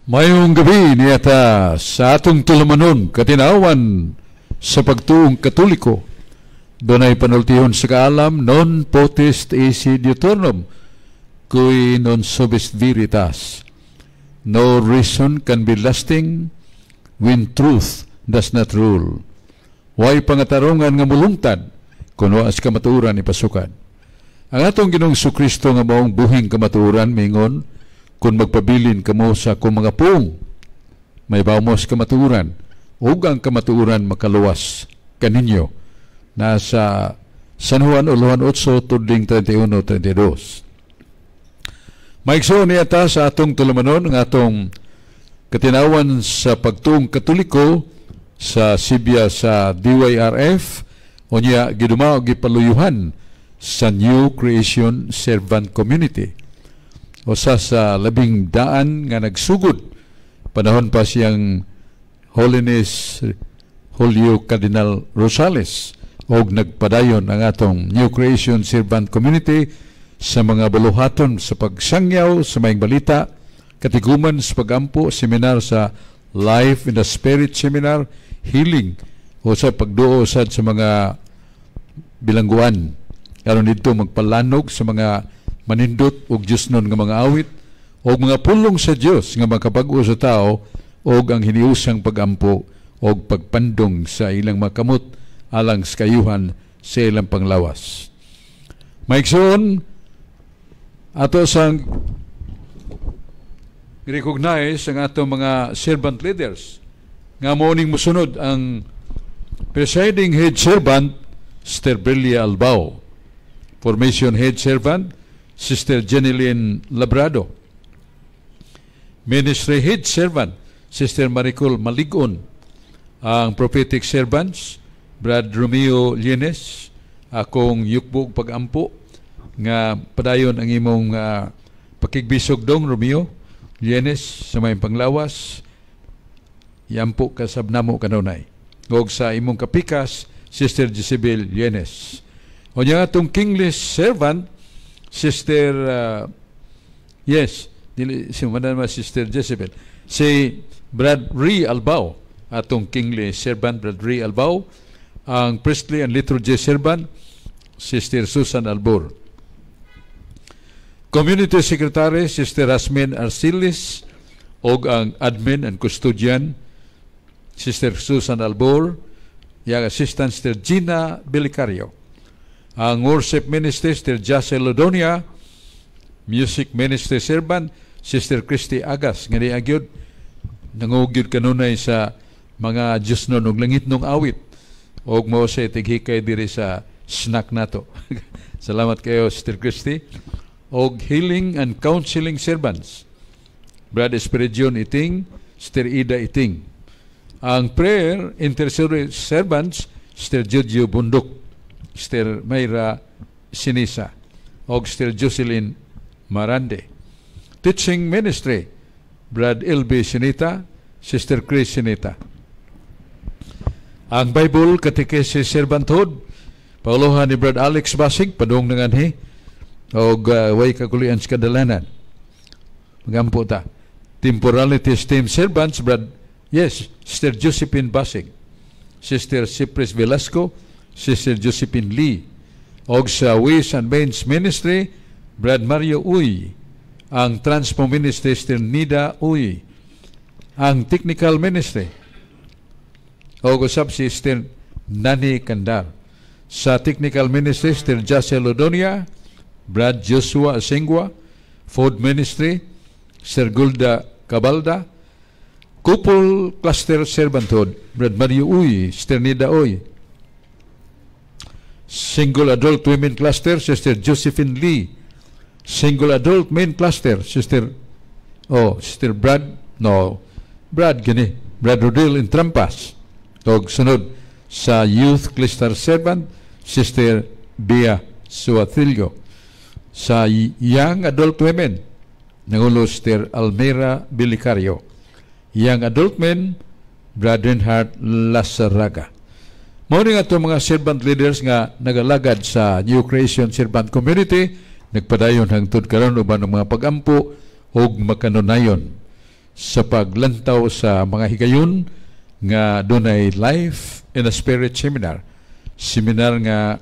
Mayong gabi niyata sa atong tulumanon, katinawan sa pagtuong Katoliko. Dunay panultihon sa kaalam, non potest esse diuturnum, cui non subest veritas. No reason can be lasting when truth does not rule. Way pangatarungan nga mulungtad kung wa sa kamatuoran ipasukad. Ang atong Ginoong Kristo nga maong buhing kamatuoran mingon, "Kung magpabilin kamo sa akong mga puong, mahibaw mo sa kamatuoran, ug ang kamatuoran makaluwas kaninyo." Nasa San Juan uluhan 8 tudling 31-32. Maigsoon niyata sa atong tulumanon ang atong katinawan sa pagtuong Katoliko sa Sibya sa DYRF, unya giduma og gipaluyuhan sa New Creation Servant Community. Usa sa labing daan nga nagsugod panahon pa siyang Holiness Julio Cardinal Rosales, og nagpadayon ang atong New Creation Servant Community sa mga buluhaton sa pagsangyaw sa maayong balita, katiguman sa pagampo, seminar sa Life in the Spirit Seminar, healing o sa pagduo sad sa mga bilangguan. Karon dito magpalanog sa mga manindot og Diyosnon nga mga awit o mga pulong sa Dios nga makabag-o sa tao, og ang hiniusang pagampo og pagpandong sa ilang mga kamot alang sa kayuhan sa ilang panglawas. Maigsoon, ato sang recognize ang atong mga servant leaders nga mao ning musunod: ang presiding head servant, Sister Belia Albao; formation head servant, Sister Jeneline Labrado; ministry head servant, Sister Maricol Maligon; ang prophetic servants, Brad Romeo Lienes, akong yukbo pagampo nga padayon ang imong pakigbisog, dong Romeo Lienes, sa may panglawas, yampo ka sab namo kanunay. Og sa imong kapikas, Sister Jezebel Lienes. O nga atong kingly servant, Sister, yes, dili si man Sister Jezebel, si Brad Ri Albao, atong kingly servant, Brad Ri Albao; ang priestly and liturgy servant, Sister Susan Albor. Community Secretary, Sister Rasmin Arcilis, og ang admin and custodian, Sister Susan Albor, yang assistant, Sister Gina Belicario. Ang worship minister, Sister Jacel Lodonia; music ministry servant, Sister Christy Agas, nga ni agyod, nangugyod kanunay sa mga Diyosnon ug langitnong awit, og mao sa tighikay diri sa snack nato. Salamat kayo, Sister Christy. Og healing and counseling servants, Brad Espiridion Iting, Sister Ida Iting. Ang prayer intercessory servants, Sister Jojo Bundok, Sister Mayra Sinisa, og Sister Jocelyn Marande. Teaching ministry, Brad LB Sinita, Sister Chris Sinita. Ang Bible Catechesis Servanthood, pauluhan ni Brad Alex Basig, padung nanganhi, og way kakulian sa kadalanan. Magampo ta. Temporality Team Servants, Brad, yes, Sister Josephine Basig, Sister Cypress Velasco, Sister Josephine Lee. Og sa Ways and Means Ministry, Brad Mario Uy. Ang Transpo Ministry, Sister Nida Uy. Ang Technical Ministry, og usab si Sister Nani Kandar. Sa Technical Ministry, Sister Jacel Odonia, Brad Joshua Asengua; Food Ministry, Sir Gulda Cabalda; Couple Cluster Servanthood, Brad Mario Uy, Sister Nida Uy; Single Adult Women Cluster, Sister Josephine Lee; Single Adult Men Cluster, Sister, oh, Sister Brad, no, Brad gini, Brad Rodil Intrampas. Og sunod sa Youth Cluster Servant, Sister Bea Suatillo. Sa Young Adult Women, nangulo Sister Almira Bilicario. Young Adult Men, Brad Reinhardt Lazaraga. Mao ni ato mga servant leaders nga nagalagad sa New Creation Servant Community, nagpadayon hangtod karon uban ng mga pagampo ug makanunayon. sa paglantaw sa mga higayon nga dunay Life in the Spirit Seminar. Seminar nga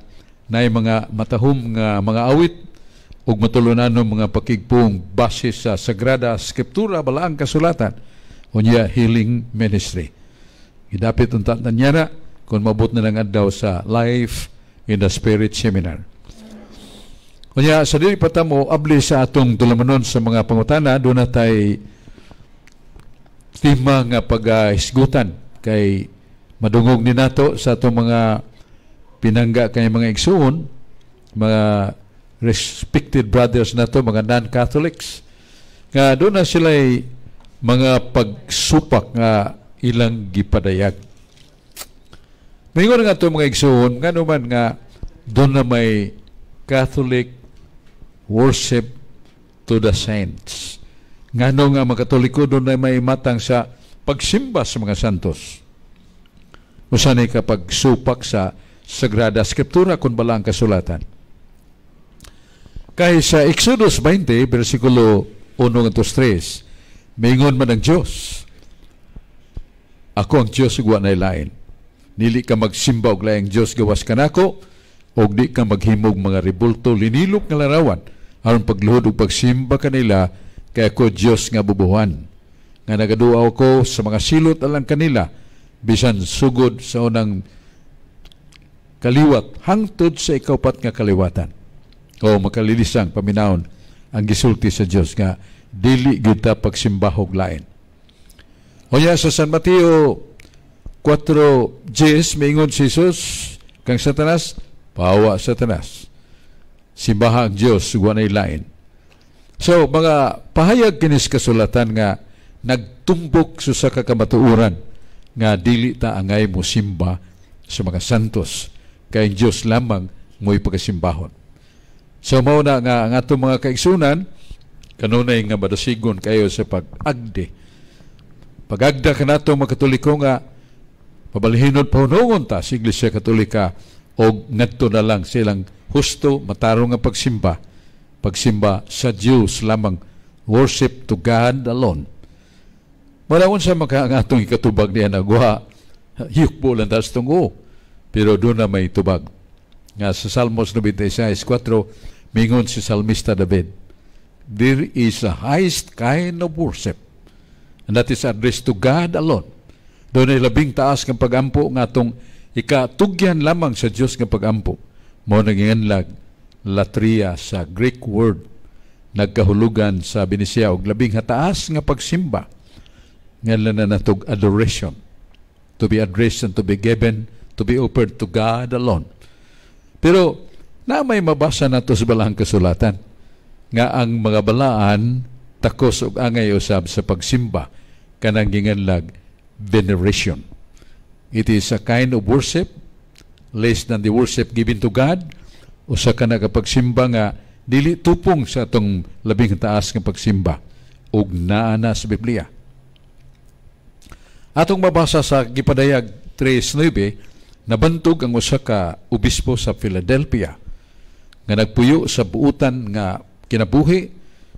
naay mga matahom nga mga awit ug matulunanon mga pakigpong base sa Sagrada Escritura, Balaang Kasulatan, unya healing ministry. Gidapit unta niya kung mabot na lang adlaw sa Life in the Spirit Seminar. Unya sa dili pa ta mo abli sa atong tulamanon sa mga pangutana, duna tay tema nga paghisgutan kay madungog ni nato sa atong mga pinangga kay mga igsuon, mga respected brothers nato, mga non-Catholics, nga duna sila mga pagsupak nga ilang gipadayag. Mingon nga ato mga igsuon, nga naman nga duna may Catholic worship to the saints. Ngano nga mga Katoliko duna may matang sa pagsimba sa mga santos? Usa ni ka pagsupak sa Sagrada Escritura kung Balaang Kasulatan. Kay sa Exodus 20, versikulo 1 ngadto 3, mingon man ang Diyos, "Ako ang Diyos ug wa nay lain. Dili ka magsimba og laing Dios gawas kanako, ug di ka maghimog mga rebulto, linilok nga larawan aron pagluhod ug pagsimba kanila, kay ako Dios nga bubuhan nga nagaduaw ko sa mga silot alang kanila bisan sugod sa unang kaliwat hangtod sa ikaupat nga kaliwatan." O makalilisang paminawon ang gisulti sa Dios nga dili gyud ta pagsimbahog lain. Unya sa San Mateo 4:10, maingon si Jesus kang Satanas, "Pawa, Satanas. Simbaha ang Dios ug walay lain." So mga pahayag kinis kasulatan nga nagtumbok sa ka kamatuoran nga dili ta angay mo simba sa mga santos kay ang Dios lamang mo'y pagasimbahon. So mao na nga ang atong mga kaigsunan kanunay nga madasigon kayo sa pag-agde. Pag-agda kanato mga Katoliko nga pabalhinon, pahunungon ta sa Iglesia Katolika og ngadto na lang silang husto, matarong nga pagsimba. Pagsimba sa Dios lamang, worship to God alone. Wala unsa maka ang atong ikatubag niya nagwa yukbo lang tas tungo. Pero duna may tubag. Nga sa Salmos 96:4, mingon si Salmista David, "There is a highest kind of worship, and that is addressed to God alone." Duna labing taas ng pagampo nga atong ikatugyan lamang sa Dios nga pagampo. Mao nang latria sa Greek word, nagkahulugan sa Binisaya og labing hataas nga pagsimba, nga na natog adoration, to be addressed and to be given, to be offered to God alone. Pero na may mabasa nato sa Balaang Kasulatan nga ang mga balaan takos og angay usab sa pagsimba, kanang ginganlag veneration. It is a kind of worship less than the worship given to God. Usa ka nagapagsimba nga dili tupong sa atong labing taas nga pagsimba ug naa na sa Biblia. Atong mabasa sa Gipadayag 3:9, nabantog ang usa ka obispo sa Philadelphia nga nagpuyo sa buutan nga kinabuhi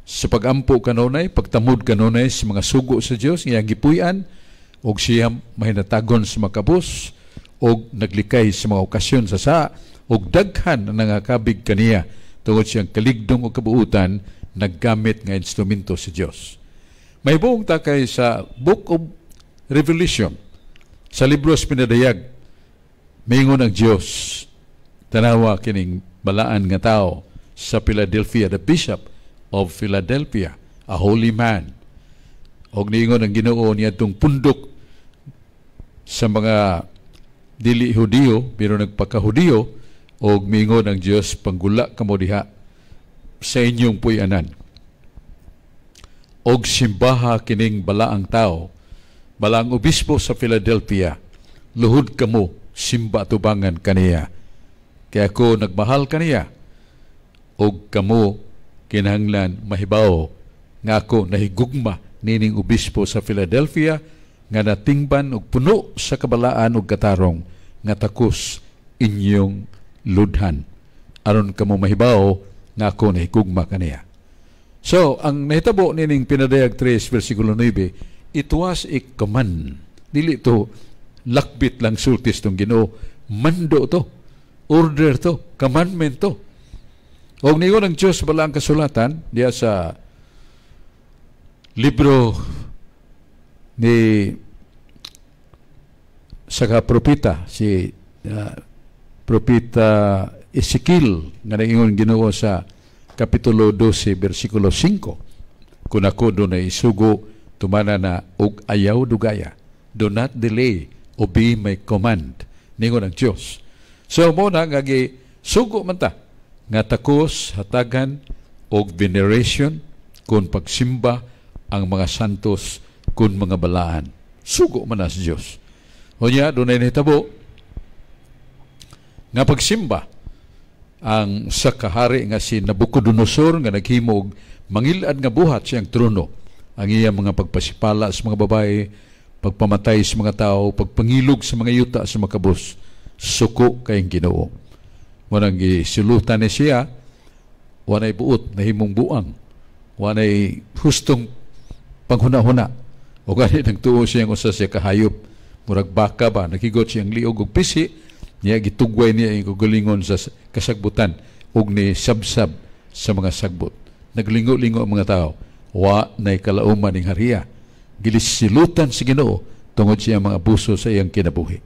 sa pagampo kanunay, pagtamod kanunay sa mga sugo sa Dios iyang gipuy-an og siya mahinatagon sa makabos og naglikay sa mga okasyon sa saa og daghan na nangakabig kaniya tungod siyang kaligdong og kabuutan, naggamit nga instrumento sa Dios. May buong takay sa Book of Revelation, sa libros pinadayag, mingon ang Dios, "Tanawa kining balaan nga tao sa Philadelphia," the Bishop of Philadelphia, a holy man. Og niingon ang Ginoo niadtong pundok sa mga dili Hudiyo pero nagpakahudiyo, og miingon ang Dios, "Panggula kamo diha sa inyong puy-anan. Og simbaha kining balaang tao, balaang obispo sa Philadelphia, luhod kamo, simba tubangan kaniya. Kaya ako nagmahal kaniya, og kamo kinahanglan mahibaw nga ako nahigugma nining obispo sa Philadelphia nga natingban og puno sa kabalaan ug katarong nga takos inyong ludhan, aron kamo mahibaw nga ako nahigugma kaniya." So, ang nahitabo nining Pinadayag 3 versikulo 9, it was a command. Dili to lakbit lang sultis tong Ginoo, mando to, order to, commandment to. Og niingon ang Diyos bala ang kasulatan diya sa libro ni sa propeta si propeta Ezekiel, nga naingon Ginoo sa kapitulo 12 bersikulo 5, "Kung ako dunay isugo, tumana na og ayaw dugaya." "Do not delay, obey my command," ningon ang Dios. So mo na nga sugo man ta nga takos hatagan og veneration kun pagsimba ang mga santos kun mga balaan. Sugo man na sa Dios. Unya dunay nahitabo nga pagsimba ang sa kahari nga si Nabucodonosor, nga naghimo og mangilad nga buhat siyang trono, ang iyang mga pagpasipala sa mga babae, pagpamatay sa mga tao, pagpangilog sa mga yuta sa makabos, suko kay Ginoo. Mo nang gisulutan ni siya, wanay buot, nahimong buang, wanay hustong panghuna-huna. O gani nagtuo siya usa siya kahayop, murag baka ba, nakigot siyang liog og pisi, niya gitugway niya ang kaugalingon sa kasagbutan ug ni sabsab sa mga sagbot. Naglingo-lingo ang mga tao. Wa nay kalauman ning hariya. Gilisilutan si Ginoo tungod siya mga abuso sa iyang kinabuhi.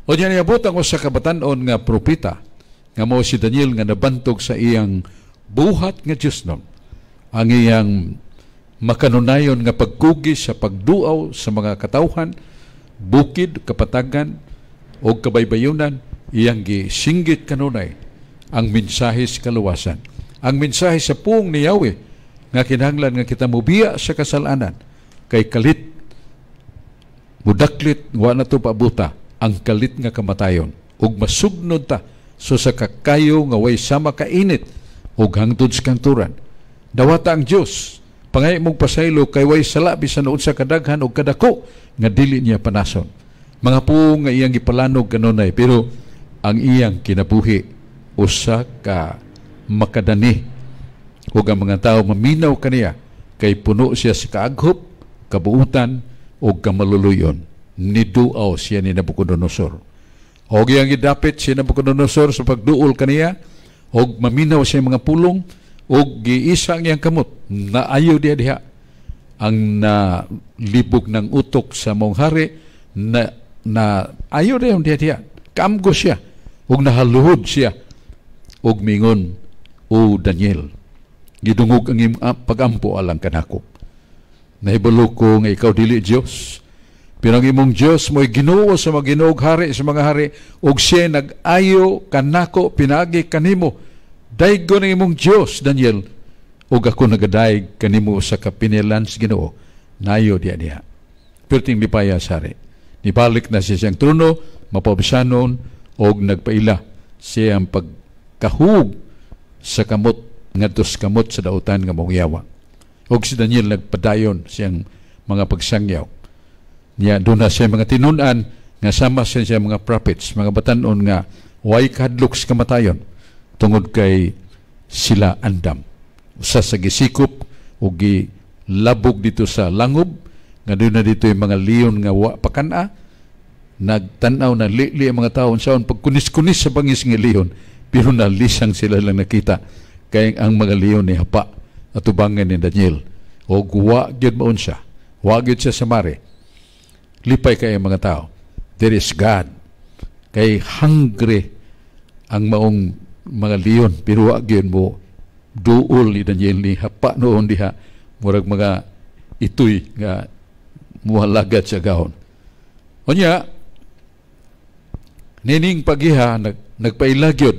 O niya niabot ang usa ka batan-on nga propeta nga mao si Daniel, nga nabantog sa iyang buhat nga Dios nun. Ang iyang makanunayon nga pagkugi sa pagduaw sa mga katawhan, bukid, kapatagan, o kabaybayunan, iyang gisinggit kanunay ang mensahe sa kaluwasan. Ang mensahe sa puong ni Yahweh nga kinahanglan nga kita mubiya sa kasalanan kay kalit mudaklit, wa na to paabuta ang kalit nga kamatayon ug masugnod ta so sa kakayo nga way sama kainit ug hangtod sa kangturan. Dawata ang Dios, pangay mong pasaylo, kay way sala bisan unsa kadaghan og kadako nga dili niya panason. Mga puong nga iyang gipalanog kanunay, pero ang iyang kinabuhi usa ka makadani ug ang mga tao maminaw kaniya kay puno siya sa kaaghop, kabuutan ug kamaluluyon. Niduaw siya ni Nabucodonosor. Og iyang gidapit si Nabucodonosor sa pagduol kaniya ug maminaw siya mga pulong ug giisa ang iyang kamot, naayo diha diha ang na libog ng utok sa mong hari na na ayo diha diha diha, kaamgo siya ug nahaluhod siya ug mingon, "O Daniel, gidungog ang imong pagampo alang kanako. Nahibalo ko nga ikaw dili Dios, pero ang imong Dios mo'y Ginoo sa mga ginoo, hari sa mga hari, ug siya nag-ayo kanako pinaagi kanimo. Daygon ang imong Dios, Daniel, ug ako nagadayeg kanimo sa kapinilan sa Ginoo." Nayo diya diha. Perting lipaya sa hari. Nibalik na siya siyang trono, mapaubsanon, og nagpaila siyang pagkahug sa kamot ngadto sa kamot sa dautan nga mong yawa. Og si Daniel nagpadayon siyang mga pagsangyaw. Niya doon na siya mga tinun-an nga sama siya siya mga prophets, mga batanon nga way kahadlok sa kamatayon tungod kay sila andam. Usa sa gisikop o gilabog dito sa langob nga doon na dito yung mga leon nga wa pakana, nagtanaw na lili ang mga tao unsaon pagkunis-kunis sa bangis nga leon, pero nalisang sila lang nakita kay ang mga leon ni hapa atubangan ni Daniel o wa gyud maon siya, wa gyud siya sa mare. Lipay kay ang mga tao, there is God, kay hungry ang maong mga leon pero wa gyud mo duol ni Daniel, ni hapa noon diha murag mga itoy nga muhalagat sa gahon. Unya nining pagiha nagpailagyod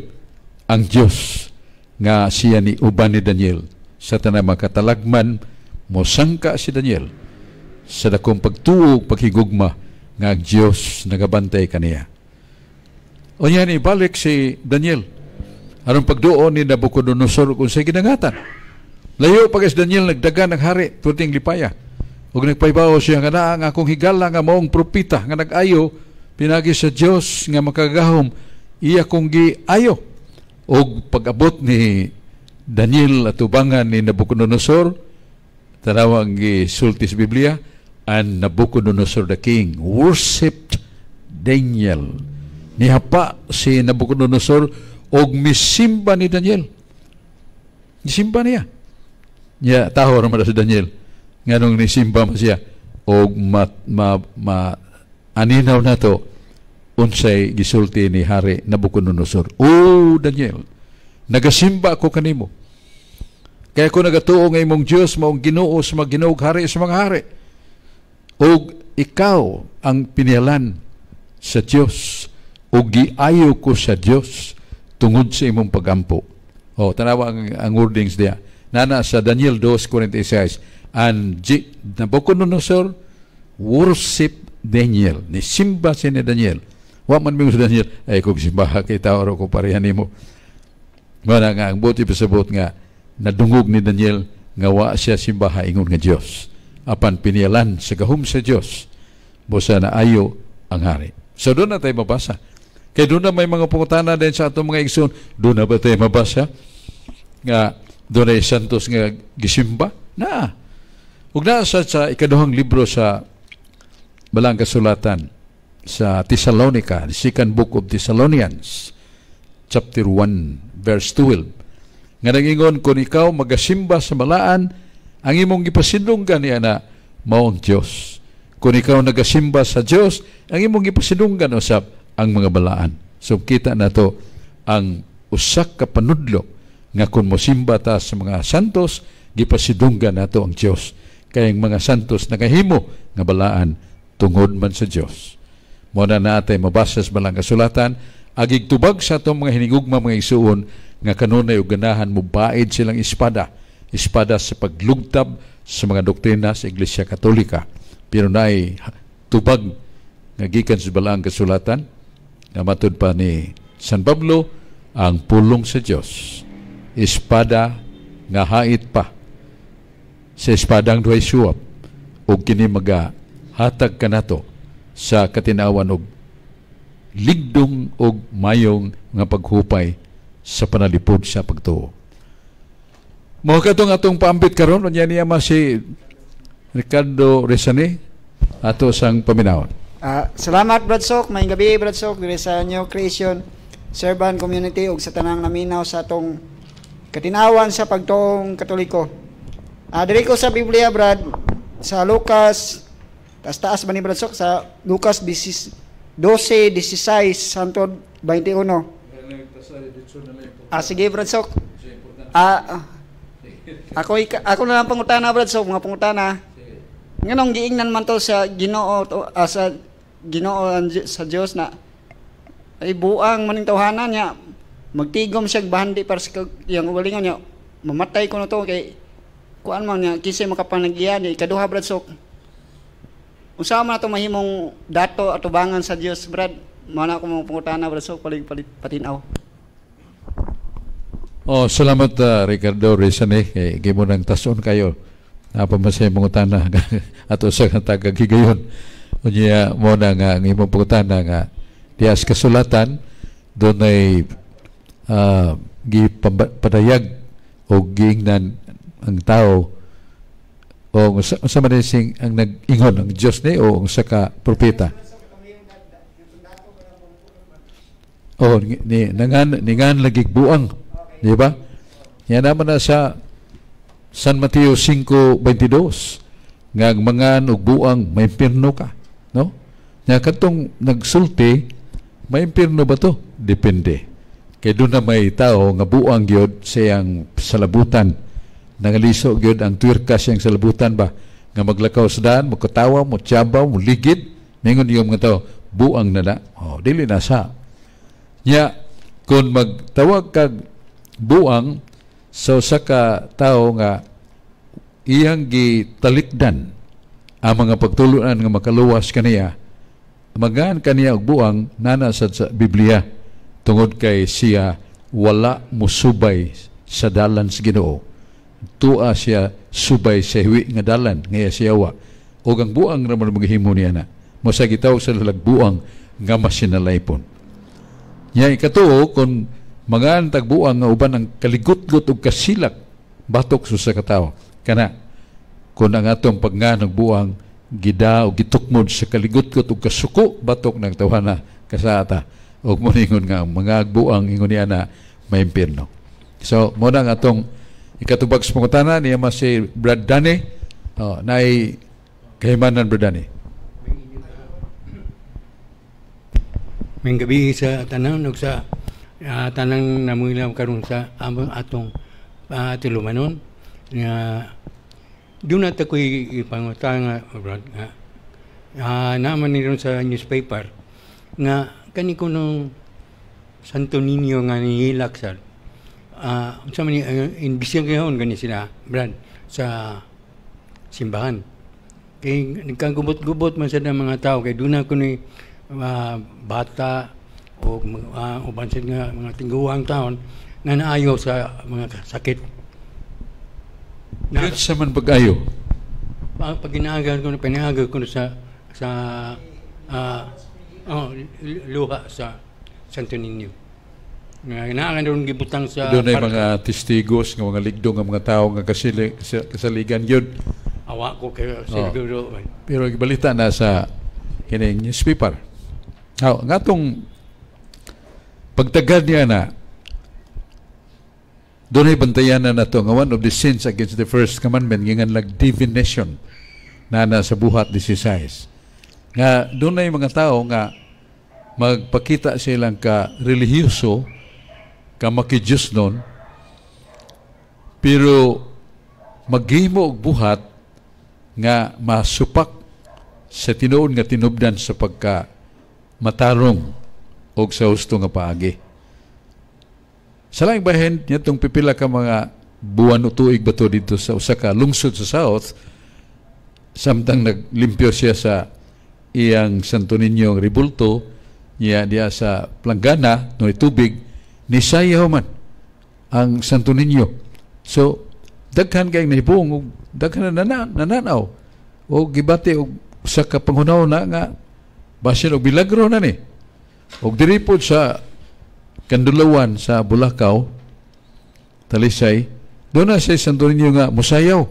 ang Dios nga siya ni uban ni Daniel sa tanang makatalagman. Mosangka si Daniel sa dakong pagtuo, paghigugma nga ang Dios nagabantay kaniya. Unya ni balik si Daniel aron pagduon ni Nabucodonosor kung sa ginangatan. Layo pa si Daniel, nagdagan ng hari tuting lipaya. Ug nagpaybawo siya nga naa ang akong higala nga maong propeta nga nag-ayo pinagi sa Dios nga makagahom, iya kong giayo. Og pag-abot ni Daniel atubangan ni Nabucodonosor. Tanawa ang gisulti sa Biblia, "And Nabucodonosor the king worshipped Daniel." Nihapa si Nabucodonosor og misimba ni Daniel. Nisimba niya. Nya taho ra man si Daniel. Nganong nisimba man siya og ma, ma, ma aninaw nato unsay gisulti ni Hari Nabucodonosor. "O Daniel, nagasimba ako kanimo. Kaya ko nagatuo nga imong Dios maong Ginoo sa mga Ginoo, hari sa mga hari. Og ikaw ang pinialan sa Dios ug giayo ko sa Dios tungod sa imong pagampo." Oh, tanawa ang wordings diya. Nana sa Daniel 2:46, "And Nabucodonosor worship Daniel." Ni simba si ni Daniel. Wa man mingon si Daniel, "Ay kung simbaha kay tao ko pareha nimo." Mao nga ang buot ipasabot nga nadungog ni Daniel nga wa siya simbaha ingon nga Dios. Apan pinialan sa gahom sa Dios, busa na ayo ang hari. So doon na tayo mabasa. Kaya doon na may mga pangutana din sa atong mga igsoon. Doon na ba tayo mabasa nga doon ay santos nga gisimba? Na. Ug naa sa ikaduhang libro sa Balang Kasulatan sa Thessalonica, the second book of Thessalonians, chapter 1, verse 12. Nga nangingon, kung ikaw magasimba sa balaan, ang imong gipasidunggan niya na mao ang Dios. Kung ikaw nagasimba sa Dios, ang imong gipasidunggan usab ang mga balaan. So kita na to ang usak ka panudlo nga kung mosimba ta sa mga santos, gipasidunggan nato ang Dios. Kaya ang mga santos nagahimo nga balaan tungod man sa Dios. Mo na natay mabasa sa Balang Kasulatan, agig tubag sa atong mga hinigugma, mga igsuon, nga kanunay og ganahan mo baid silang espada, espada sa paglugtab sa mga doktrina sa Iglesia Katolika. Pero naay tubag nga gikan sa Balang Kasulatan nga matud pa ni San Pablo, ang pulong sa Dios espada nga hait pa sa espadang duhay suwap ug kini maga hatag kanato sa katinawan og ligdong og mayong nga paghupay sa panalipod sa pagtuo. Mao katong atong paambit karon. Unya niya ma si Ricardo Rezane ato sang paminawon. Salamat, Brad Sok, maayong gabi, Brad Sok, diri sa New Creation Servant Community ug sa tanang naminaw sa atong katinawan sa pagtuong Katoliko. Diri ko sa Biblia, Brad, sa Lucas, taas taas ba ni, Brad Sok, sa Lucas 12, 16 hangtod 21. Sige, Brad Sok. Ako na lang pangutana, Brad Sok, mga pangutana. Nganong giingnan man to sa Ginoo to, sa Ginoo sa Dios na ay buang maning tawhana niya, magtigom siya bahandi para sa iyang ugalingon niya, mamatay ko na to kay kuan man niya, kinsay makapanagyan niya? Ikaduha, Brad Sok, unsa man ato mahimong dato atubangan sa Dios, Brad? Mao na ako mga pangutana, Brad Sok, palig palit patinaw. Oh, salamat, Ricardo Rezane, kay gimo nang tason kayo. Napa man sa pangutana ato sa tagag higayon. Unya mo na nga ang imong pangutana nga diya sa kasulatan doon ay gipadayag o giingnan ang tao o unsa man sing ang nag-ingon, ang Dios ni o ang usa ka propeta. Oh, ni nangan ningan lagi buang, di ba? Yan naman na sa San Mateo 5:22 nga ang mangan og buang may impierno ka, no? Nya katong nagsulti, may impierno ba to? Depende. Kay doon na may tao nga buang gyud sa iyang salabutan. Nangaliso gyud ang tuwirka siyang salabutan ba? Nga maglakaw sa daan, magkatawa, mo tsabaw, mo ligid. Ningon yung mga tao, buang na na. Oh, dili na sa. Nya, kung magtawag kag buang sa usa ka tawo nga iyang gitalikdan ang mga pagtulunan nga makaluwas kaniya, magaan kaniya og buang, nana sa Biblia tungod kay siya wala musubay sa dalan sa Ginoo. Tua siya subay sa hiwi nga dalan nga siya wa. Og ang buang ra man maghimo niya na. Mo sa gitawag sa lalagbuang nga masinalaypon. Nya ikatuo, kung Mangaan tagbuang nga uban ang kaligutgot ug kasilak batok sa usa ka tawo. Kana kung ang atong pagngan og buang gida o gitukmod sa kaligutgot ug kasuko batok ng tawhana, kasaata og moningon nga mga buang ingon niya na may impierno. So mo na ang atong ikatubag sa pangutana niya mas si Brad Danny. Oh, naay kahimanan, Brad Danny. May gabi sa tanan ug sa tanang namuhilam karon sa among atong tulumanon nga doon na ko'y ipangutana nga, Brad, nga naman ni sa newspaper nga kani kuno Santo Niño nga nihilak sa unsa man ni imbestigahan gani sila, Brad, sa simbahan kay nagkagubot-gubot man sa mga tao kay doon na kuno bata o uban sa nga mga tingguang taon nga naayo sa mga sakit. Na, sa man pag-ayo? Pag ginaagal ko, pinaagal ko sa sa oh, luha sa Santo Niño. Nga naa ron gibutang sa doon ay mga testigos nga mga ligdong nga mga tao nga kasaligan yun. Awa ko kay siguro. Oh. Pero gibalita na sa kining newspaper. Now, nga tong pagtagad niya na doon ay bantayan na nato nga one of the sins against the first commandment ngingan lag divination na nasa buhat 16. Nga doon ay mga tao nga magpakita silang ka relihiyoso, ka makidiyos nun, pero maghimo og buhat nga masupak sa tinuod nga tinubdan sa pagka matarong og sa husto nga paagi. Sa laing bahin, nitong pipila ka mga buwan o tuig ba to dito sa usa ka lungsod sa South, samtang naglimpyo siya sa iyang Santo Niño rebulto niya diya sa Planggana, no tubig, nisayaw man ang Santo Niño. So, daghan kay nahibuong, daghan na nananaw, o gibati og sa kapangunaw na nga basin og milagro na ni. Og diri pod sa Kandulawan sa Bulacau, Talisay, doon na siya Santo Niño nga musayaw.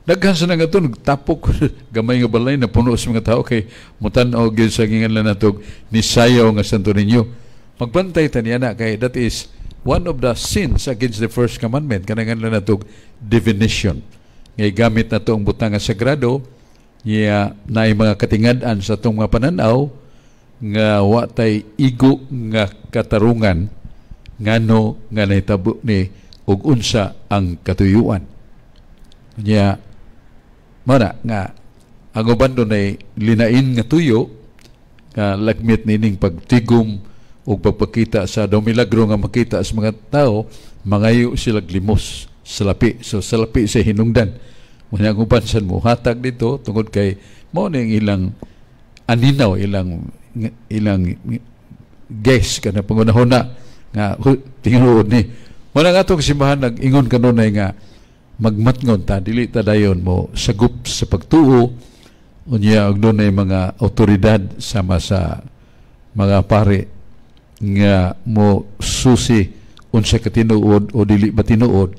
Daghan sa nga to, nagtapok gamay nga balay na puno sa mga tao kay mutan-aw gyud sa gingan natog nisayaw nga Santo Niño. Magbantay ta niya na kay that is one of the sins against the first commandment, kanang lang natog divination. Ngay gamit na to ang butang nga sagrado niya naay mga katingad-an sa atong mga pananaw nga wa tay igo nga katarungan ngano nga nahitabo ni ug unsa ang katuyuan. Nya mao nga ang uban dunay linain nga tuyo nga lagmit nining pagtigom ug pagpakita sa daw milagro nga makita sa mga tao, mangayo sila limos sa lapi. So sa lapi sa hinungdan. Munya ang uban sad mo hatag dito tungod kay mao ni ang ilang aninaw, ilang ilang guess kana pangunahon na nga tinuod ni. Mao nga atong simbahan nag-ingon kanunay nga magmatngon ta, dili ta dayon mo sagup sa pagtuo, unya og dunay mga awtoridad sama sa mga pare nga mo susi unsa ka tinuod o dili ba tinuod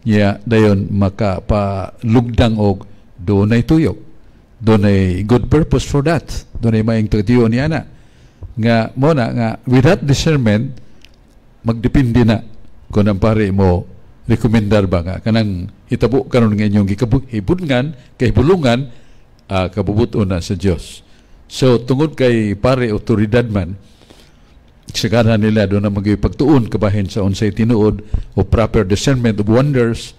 niya, dayon makapalugdang og dunay tuyo, dunay good purpose for that, dunay maayong tuyo niya na nga mo na nga without discernment magdepende na kung ang pare mo rekomendar ba nga kanang hitabo karon nga inyong gikabudngan kahibulungan kabubuton na sa Dios. So tungod kay pare otoridad man sagana nila doon na magipagtuon kabahin sa unsay tinuod o proper discernment of wonders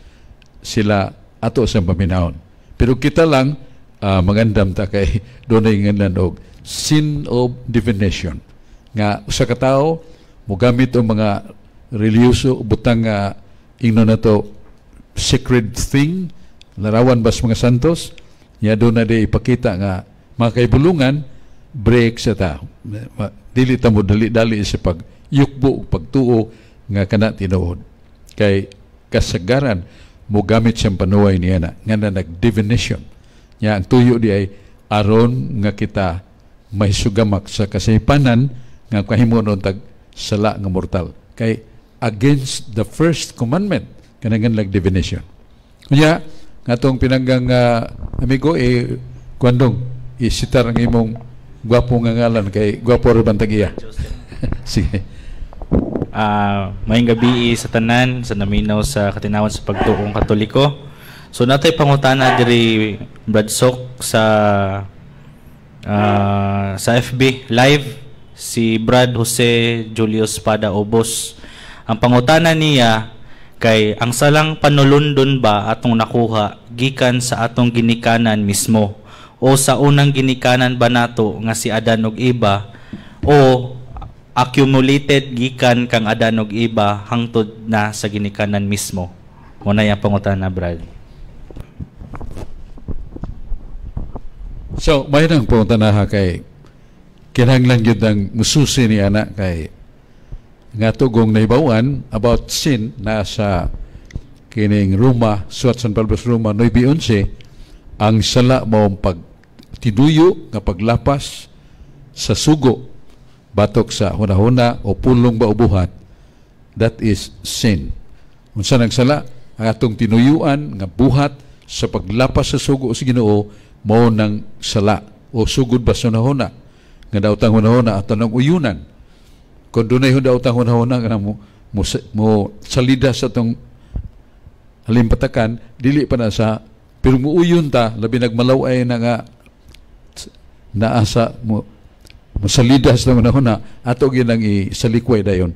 sila ato sa paminahon. Pero kita lang magandam ta kay doon ay nganlan og sin of divination nga usa ka tawo mogamit og mga relihiyoso butang nga ingnon na to sacred thing, larawan bas mga santos niya, doon na di ipakita nga mga kaibulungan break sa tao. Dili ta mo dali-dali sa pagyukbo ug pagtuo nga kana tinuod. Kay kasagaran mo gamit siyang panuway niya na nga na nag-divination. Nya ang tuyo di ay aron nga kita may sugamak sa kasaypanan nga kahimo tag sala nga mortal. Kay against the first commandment, kanang like definition. Unya ngatong pinanggang amigo, eh kuandong isitar ang imong gwapo nga ngalan kay gwapo ra bantag iya. Sige. Maayong gabi sa tanan sa naminaw sa Katinawan sa Pagtuong Katoliko. So natay pangutana diri, Brad Sok, sa FB live, si Brad Jose Julius Pada Obos. Ang pangutana niya kay ang salang panulundon ba atong nakuha gikan sa atong ginikanan mismo o sa unang ginikanan ba nato nga si Adan ug Eva o accumulated gikan kang Adan ug Eva hangtod na sa ginikanan mismo? Mo na yung pangutana, Brad. So, may nang pangutana kay kinahanglan gyud ang mususi ni ana kay nga tugong nahibawan about sin na sa kining Roma, Suwat San Pablo sa Roma 9:11, ang sala mao pag tinuyo nga paglapas sa sugo batok sa hunahuna o pulong ba o buhat, that is sin. Unsa nang sala? Ang atong tinuyuan nga buhat sa paglapas sa sugo sa Ginoo mao nang sala o sugod ba sa hunahuna nga daotang hunahuna ato nang uyunan. Kung dunay daotang hunahuna nga mo salida sa atong halimpatakan, dili pa na sa, pero muuyon ta labi nagmalaw-ay na nga naa sa mo mosalida sa hunahuna, ato gyud ang isalikway dayon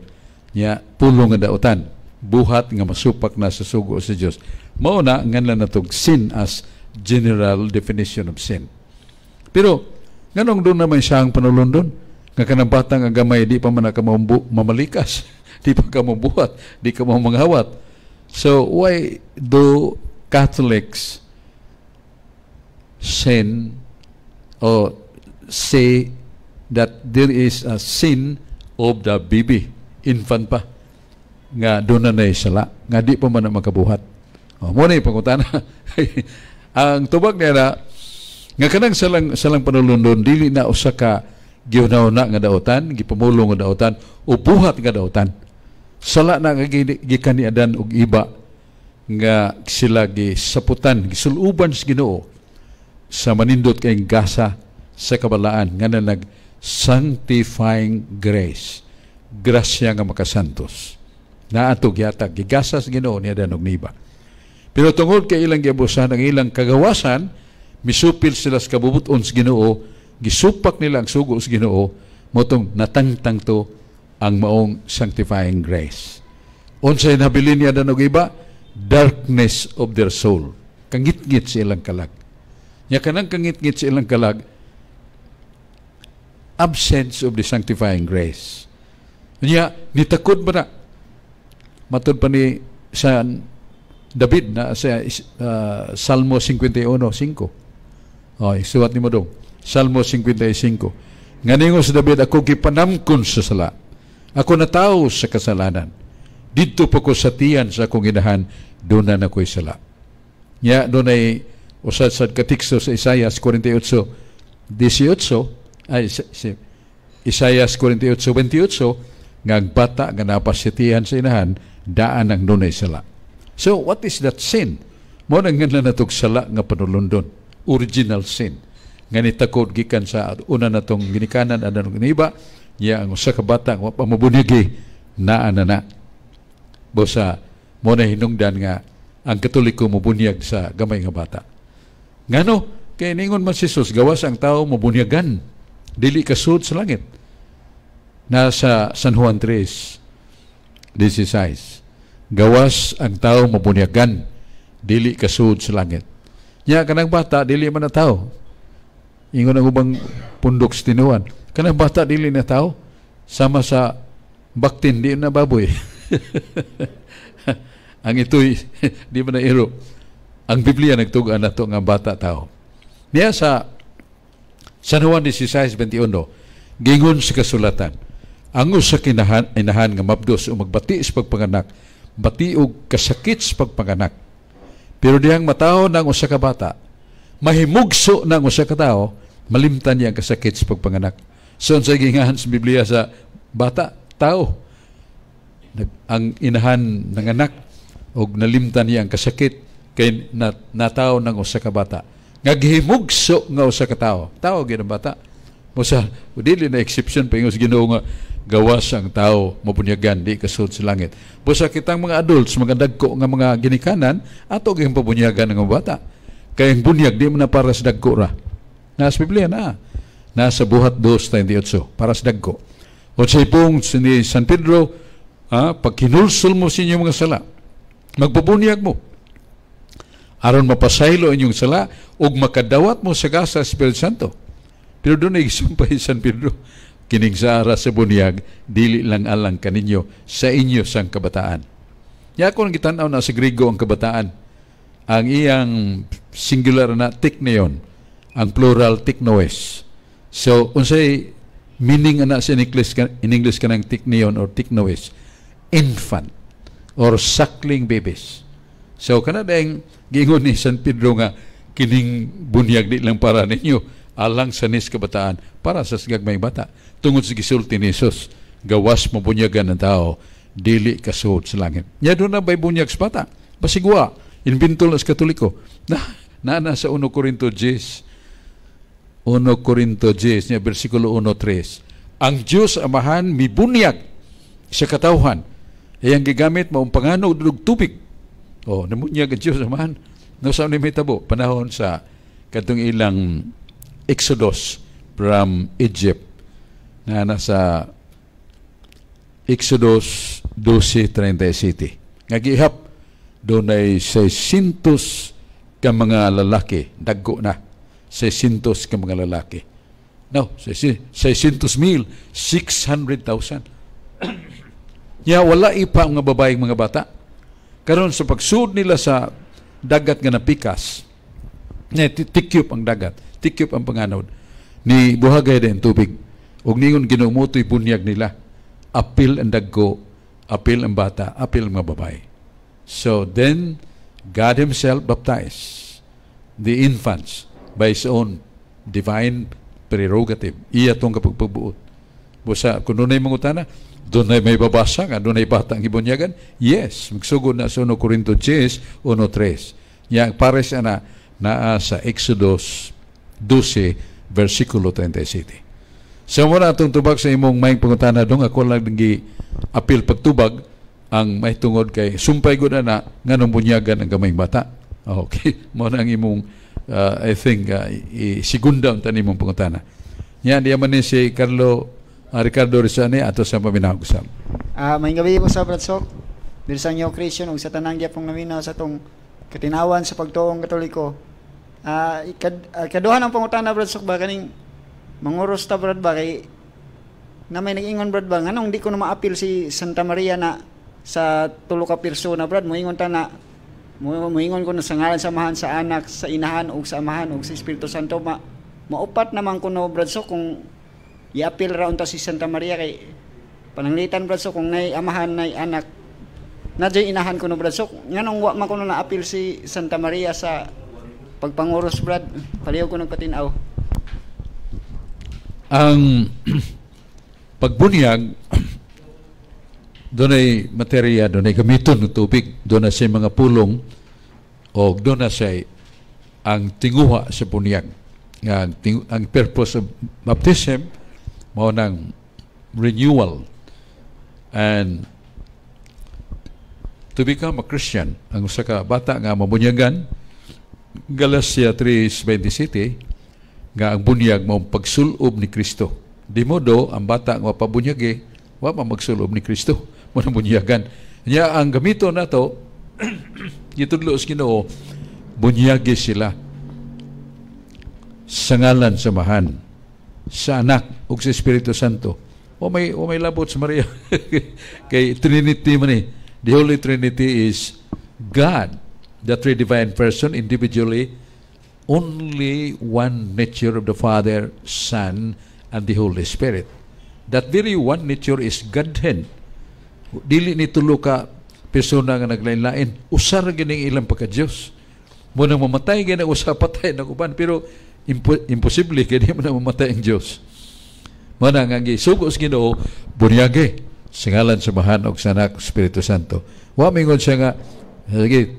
nya pulong nga daotan, buhat nga masupak na sa sugo sa Dios. Mao na nganlan natog sin as general definition of sin. Pero nganong doon naman siya ang panulundon nga kanang batang ang gamay di pa man ka mamalikas, di pa ka mabuhat, di ka manghawat? So why do Catholics sin or say that there is a sin of the baby, infant pa, nga doon na sala, nga di pa man na makabuhat? O, mo na yung pangutana. Ang tubag niya na, nga kanang salang panulundon, dili na usa ka gihuna-huna nga daotan, gipamulong nga daotan, o buhat nga daotan. Sala na nga gikan ni Adan og Iba, nga sila gisaputan, gisuluban sa Ginoo sa manindot kay gasa sa kabalaan, nga na nag sanctifying grace, grasya nga makasantos. Naatog yata gigasa sa Ginoo ni Adan og Iba. Pero tungod kay ilang giabusan ang ilang kagawasan, misupil sila sa kabubuton sa Ginoo, gisupak nila ang sugo sa Ginoo, motong natangtang to ang maong sanctifying grace. Unsay nabilin ni Adan og Iba? Darkness of their soul. Kangitngit sa ilang kalag. Nya kanang kangitngit sa ilang kalag, absence of the sanctifying grace. Nya nitakod ba na? Matod pa ni San David na sa Salmo 51:5. Oh, isuwat ni mo dong. Salmo 55. Nganingo sa David, ako gipanamkon sa sala. Ako natawo sa kasalanan. Didto pa ko sa tiyan sa akong inahan, doon na ako'y sala. Nya, doon ay usad sa katikso sa Isayas 48:18, ay, si, Isayas 48:28, nga ang bata nga napasitihan sa inahan, daan ang dunay sala. So, what is that sin? Mo nang nga natog sala nga panulundon. Original sin. Nga nitakod gikan sa una natong ginikanan, adan og niba, niya ang usa ka bata nga pamabunyagi, naa na na. Bosa, mo na hinungdan nga ang Katoliko mobunyag sa gamay nga bata. Ngano? Kay ningon man si Jesus, gawas ang tao mabunyagan, dili kasud sa langit. Nasa San Juan 3:16. Gawas ang tao mabunyagan, dili kasud sa langit. Nya kanang bata dili man na tao. Ingon ang ubang pundok sa tinuan. Kanang bata dili na tao, sama sa baktin di na baboy. Ang ito'y di man na iro. Ang Biblia nagtugaan nato nga bata tao. Niya sa San Juan 16:21, gingon sa kasulatan, ang usa ka inahan nga mabdos o magbati sa pagpanganak, bati og kasakit sa pagpanganak. Pero dihang matawo ng usa ka bata, mahimugso ng usa ka tawo, malimtan niya ang kasakit sa pagpanganak. So, unsay gingahan sa Biblia sa bata? Tao. Ang inahan ng anak og nalimtan niya ang kasakit kay natawo ng usa ka bata nga gihimugso nga usa ka tawo. Tawo gyud ang bata. Musa dili na exception pa sa Ginoo nga gawas ang tao mabunyagan, di kasud sa langit. Busa kitang mga adults, mga dagko nga mga ginikanan, ato gyud pabunyagan ang bata. Kay ang bunyag di man na para sa dagko ra. Nasa Biblia na. Nasa Buhat 2:38 para sa dagko. O sa ipong ni San Pedro, pag kinulsol mo sa inyong mga sala, magpabunyag mo aron mapasaylo inyong sala ug makadawat mo sa gasa sa Espiritu Santo. Pero doon ay gisumpay San Pedro, kining sara sa bunyag, dili lang alang kaninyo, sa inyo sang kabataan. Ya ako nang gitan-aw na sa Griego ang kabataan. Ang iyang singular na teknion, ang plural teknoes. So, unsay meaning ana sa in English kanang teknion or teknoes? Infant or suckling babies. So kana dayong giingon ni San Pedro nga kining bunyag di lang para ninyo, alang sa nis kabataan, para sa gagmay bata. Tungod sa gisulti ni Jesus, gawas mabunyagan ng tao, dili kasuod sa langit. Nya doon na ba'y bunyag sa bata? Basigwa, inbintol na sa Katoliko. Na, na, sa 1 Corinto 10, 1 Corinto 10, niya versikulo 1:3. Ang Diyos Amahan mibunyag sa katawhan. Iyang gigamit maong panganod ug tubig. Oh, namunyag ang Diyos Amahan. No sa ni mitabo panahon sa kadtong ilang Exodus from Egypt na nasa Exodus 12:37. Nga gihap dunay 600 ka mga lalaki, dagko na. 600 ka mga lalaki. No, 600 mil, 600,000. Ya wala ipa ang mga babaeng mga bata. Karon sa pagsud nila sa dagat nga napikas, ne tikyop ang dagat, tikyop ang panganod. Ni buhagay din tubig. Ug ningon Ginoo, moto'y bunyag nila. Apil ang dagko, apil ang bata, apil ang mga babae. So then God Himself baptized the infants by His own divine prerogative. Iya tong kapagpabuot. Busa, kung dunay mangutana, dunay may babasa nga, dunay bata ang gibunyagan? Yes, magsugod na sa 1 Corinto 10, 1:3. Yang pares ana naa sa Exodus 12, versikulo 37. So muna atong tubag sa imong maayong pangutana dong. Ako lang gi apil pagtubag ang may tungod kay sumpay gud na nganong bunyagan ang gamayng bata. Okay, mo na ang imong I think i-segunda unta nimong pangutana. Yan diya man ni si Carlo Ricardo Rizane ato sa paminaw usab. Maayong gabi po sa Brad Sok. Diri sa New Creation ug sa tanang gyapong naminaw sa atong katinawan sa pagtuong Katoliko. Kaduha ng pangutana, Brad Sok, ba, kaning manguros ta, Brad, ba, kay na may nag-ingon, Brad, ba, nganong di ko na maapil si Santa Maria na sa tulo ka persona, Brad? Moingon ta na moingon ko na sa ngalan sa Amahan, sa Anak, sa Inahan ug sa Amahan ug sa Espiritu Santo, ma maupat naman kuno, Brad. So kung iapil ra unta si Santa Maria, kay pananglitan, Brad, so kung nay Amahan, nay Anak, na inahan kuno, Brad. So nganong wa man kuno naapil si Santa Maria sa pagpanguros, Brad? Palihog ko nagpatin-aw. Ang pagbunyag, dunay materya, dunay gamiton ng tubig, doon na siya mga pulong o doon na siya ang tinguha sa bunyag. Ang purpose of baptism mao nang renewal and to become a Christian. Ang usa ka bata nga mabunyagan, Galatia 3:27 nga ang bunyag mao pagsulob ni Kristo. Di modo ang bata nga pabunyagi wa pa magsulob ni Kristo, mo nang bunyagan. Nya ang gamito nato, gitudlo sa Ginoo, bunyagi sila sa ngalan sa Amahan, sa Anak ug sa Espiritu Santo. O may labot sa Maria. Kay Trinity man eh. The Holy Trinity is God, the three divine person individually, only one nature of the Father, Son, and the Holy Spirit. That very one nature is Godhead. Dili ni tulo ka persona nga naglain-lain. Usa ra gining ilang pagka-Dios. Mo nang mamatay gani usa, patay ng uban, pero imposible kay di mo na mamatay ang Dios. Mo na nga gisugo sa Ginoo, bunyage. Sa ngalan sa Amahan ug sa Anak, Espiritu Santo. Wa mingon siya nga, sige,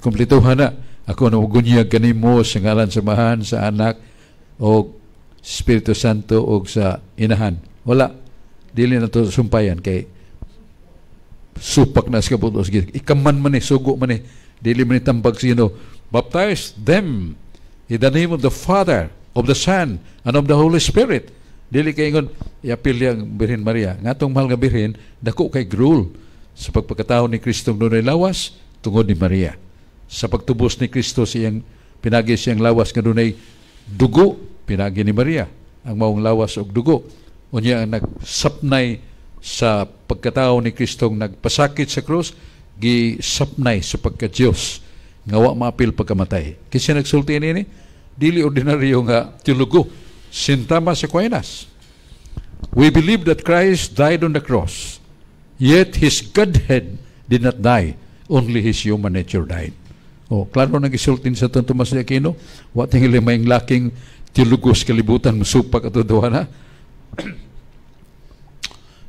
kumplituhan na. Ako na gunyag kanimo sa ngalan sa Amahan, sa Anak, o Espiritu Santo o sa Inahan. Wala. Dili na to sumpayan kay supak na sa kabutos. Ikaman man eh, sugo man eh. Dili man tambag sa Ginoo. Baptize them in the name of the Father, of the Son, and of the Holy Spirit. Dili kay ingon iapil yang Birhen Maria. Ngatong mahal nga Birhen, dako kay grul sa pagpagkatao ni Kristo dunay lawas tungod ni Maria. Sa pagtubos ni Kristo sa iyang pinagi siyang lawas nga dunay dugo, pinagi ni Maria ang maong lawas og dugo. Unya ang nagsapnay sa pagkatao ni Kristong nagpasakit sa krus, gisapnay sa pagka-Diyos nga wa maapil pagkamatay. Kinsa nagsulti niini? Dili ordinaryo nga teologo. Saint Thomas Aquinas. We believe that Christ died on the cross, yet His Godhead did not die, only His human nature died. Oh, klaro nang gisultin sa Santo Tomas de Aquino, wa tingali may laking teologo sa kalibutan musupak ato duha na.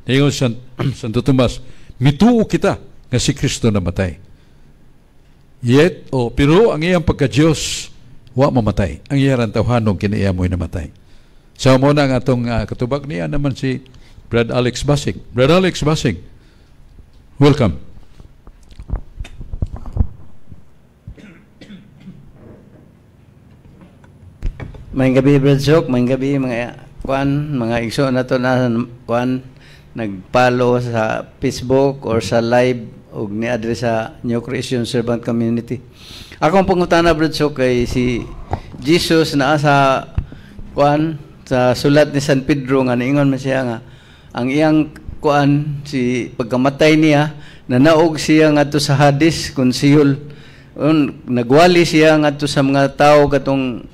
Ningon Santo Tomas, mituo kita nga si Kristo namatay. Yet, oh, pero ang iyang pagka-Diyos, wa mamatay. Ang iyang tawhanon kini iya mo'y namatay. So mo na ang atong katubag niya naman si Brad Alex Basing. Brad Alex Basing, welcome. Maayong gabi, Brad Sok, maayong gabi mga kuan, mga igsoon nato na kuan nagpalo sa Facebook or sa live og niadre sa New Creation Servant Community. Akong pangutana, Brad Sok, kay si Jesus naa sa kuan sa sulat ni San Pedro nga niingon man siya nga ang iyang kuan si pagkamatay niya nanaog siya ngadto sa Hades kun Seol. Nagwali siya ngadto sa mga tawo katong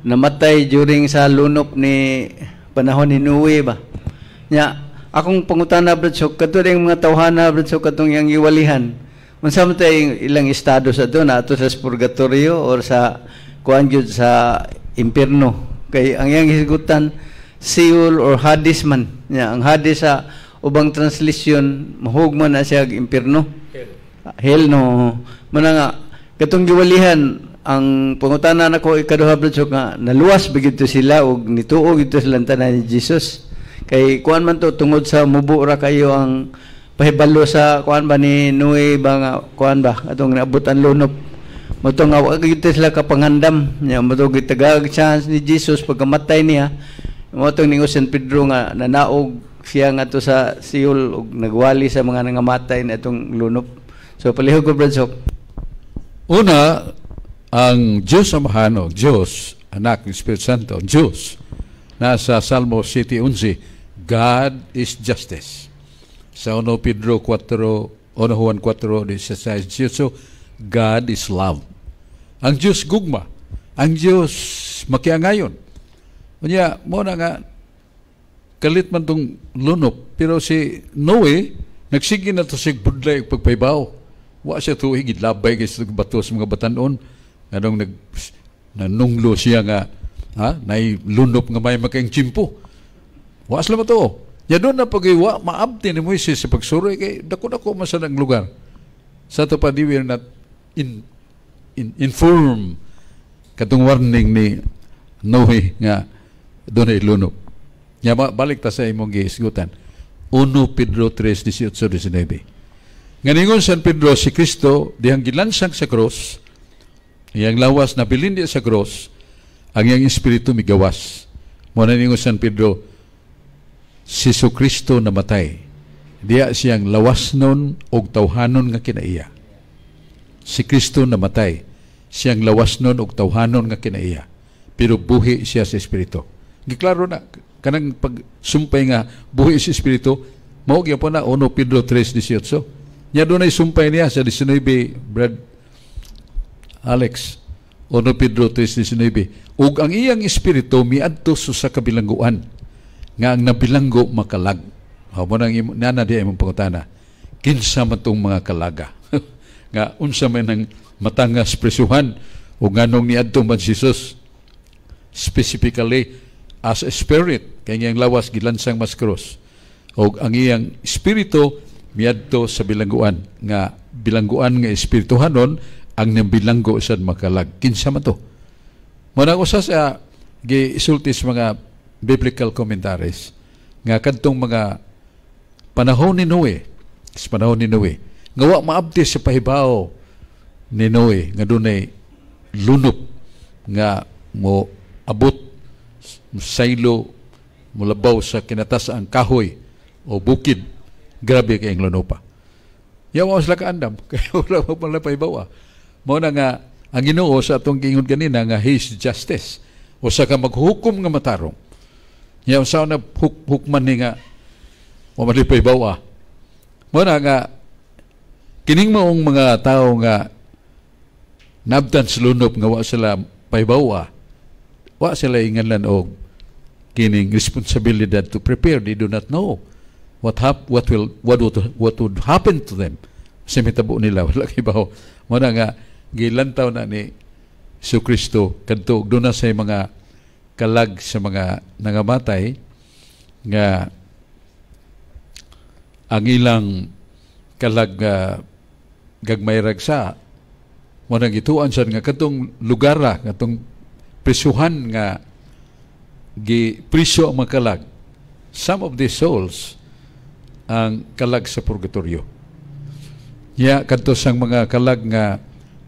namatay during sa lunop ni panahon ni Noe ba. Nya akong pangutana, Brad Sok, kadto ring mga tawhana, Brad Sok, katong iyang giwalihan, unsa man tay ilang estado sa do nato sa purgatorio or sa kuan gyud sa impierno? Kay ang iyang hisgutan Seol or Hades man. Nya ang Hades sa ubang translation mahugman na siya og impierno. Hell, no. Muna nga katong giwalihan, ang pangutana nako ikaduha, Brad Sok, nga naluwas ba gid to sila og nituo gid to silang tanan ni Jesus? Kay kuan man to tungod sa mubo ra kayo ang pahibalo sa kuan ba ni Noe ba nga kuan ba atong naabot ang lunop. Mo to nga wa gid sila kapangandam. Nya mo to gitagag chance ni Jesus pagkamatay niya. Mo to ningon San Pedro nga nanaog siya ngadto sa Seol og nagwali sa mga nangamatay na itong lunop. So palihog ko, Brad Sok. Una, ang Diyos Amahan o Diyos, Anak, Espiritu Santo, Diyos, nasa Salmo 7:11, God is justice. Sa 1 Pedro 4, 1 Juan 4, 16, 18, God is love. Ang Diyos gugma. Ang Diyos makiangayon. Unya, mo na nga, kalit man tong lunop, pero si Noe, nagsige na to sig budlay og pagpaybaw. Wa siya tuig, gidlabay kay sa bato sa mga batanon. Anong nanunglo siya nga, ha, nay lunop nga may makaing tsimpo. Wa sila matuo. Ya doon na pag-iwa, maabti ni Moises sa pagsuroy, kay dako-dako man sa ng lugar. Sa ito pa, di we are not inform katong warning ni Noe nga doon ay lunop. Ya, balik ta sa imong gihisgutan. 1 Pedro 3, 18, 19. Nga ningon San Pedro, si Kristo, dihang gilansang sa cross, iyang lawas na bilin sa cross, ang iyang espiritu migawas. Mo na ningon San Pedro, si Kristo namatay. Diya siyang lawas nun og tawhanon nga kinaiya. Si Kristo namatay, siyang lawas nun og tawhanon nga kinaiya. Pero buhi siya sa espiritu. Giklaro na, kanang pagsumpay nga buhi sa espiritu, mao gyapon na 1 Pedro 3:18. Nya dunay sumpay niya sa 19, Brad Alex, 1 Pedro 3:19. Ug ang iyang espiritu miadto sa kabilangguan, nga ang nabilanggo makalag. Mo nang nana di imong pangutana. Kinsa man tong mga kalaga? Nga unsa man ang matangas presuhan o nganong niadto man si Jesus specifically as a spirit kay ngayang lawas gilansang mas cross. Og ang iyang espiritu miadto sa bilangguan, nga bilangguan nga espirituhanon ang nang bilanggo sa makalag. Kinsa man to? Mao na usa sa gisulti sa mga biblical commentaries nga kadtong mga panahon ni Noe, sa panahon ni Noe, nga wa maabti sa pahibaw ni Noe nga dunay lunop nga mo abot saylo, mulabaw sa kinatas-ang kahoy o bukid, grabe kay ang lunopa. Yawa sila kaandam kay wala pa pala pahibaw. Mao na nga ang Ginoo sa atong giingon ganina nga He is justice. Usa ka maghukom nga matarong. Nya usa na hukman ni nga wa man pahibaw. Mao na nga kining maong mga tao nga nabtan sa lunop nga wa sila pahibaw, wa sila inganlan og kining responsibilidad to prepare. They do not know what hap what will what would what would happen to them sa mitabo nila, wala kibaw. Mao na nga gilantaw na ni Hesus Kristo kadto duna sa mga kalag sa mga nangamatay nga ang ilang kalag gagmay ragsa. Mo nang gituan sad nga kadtong lugar ra, katong prisuhan nga gi priso ang mga kalag, some of these souls ang kalag sa purgatorio. Nya kadto sang mga kalag nga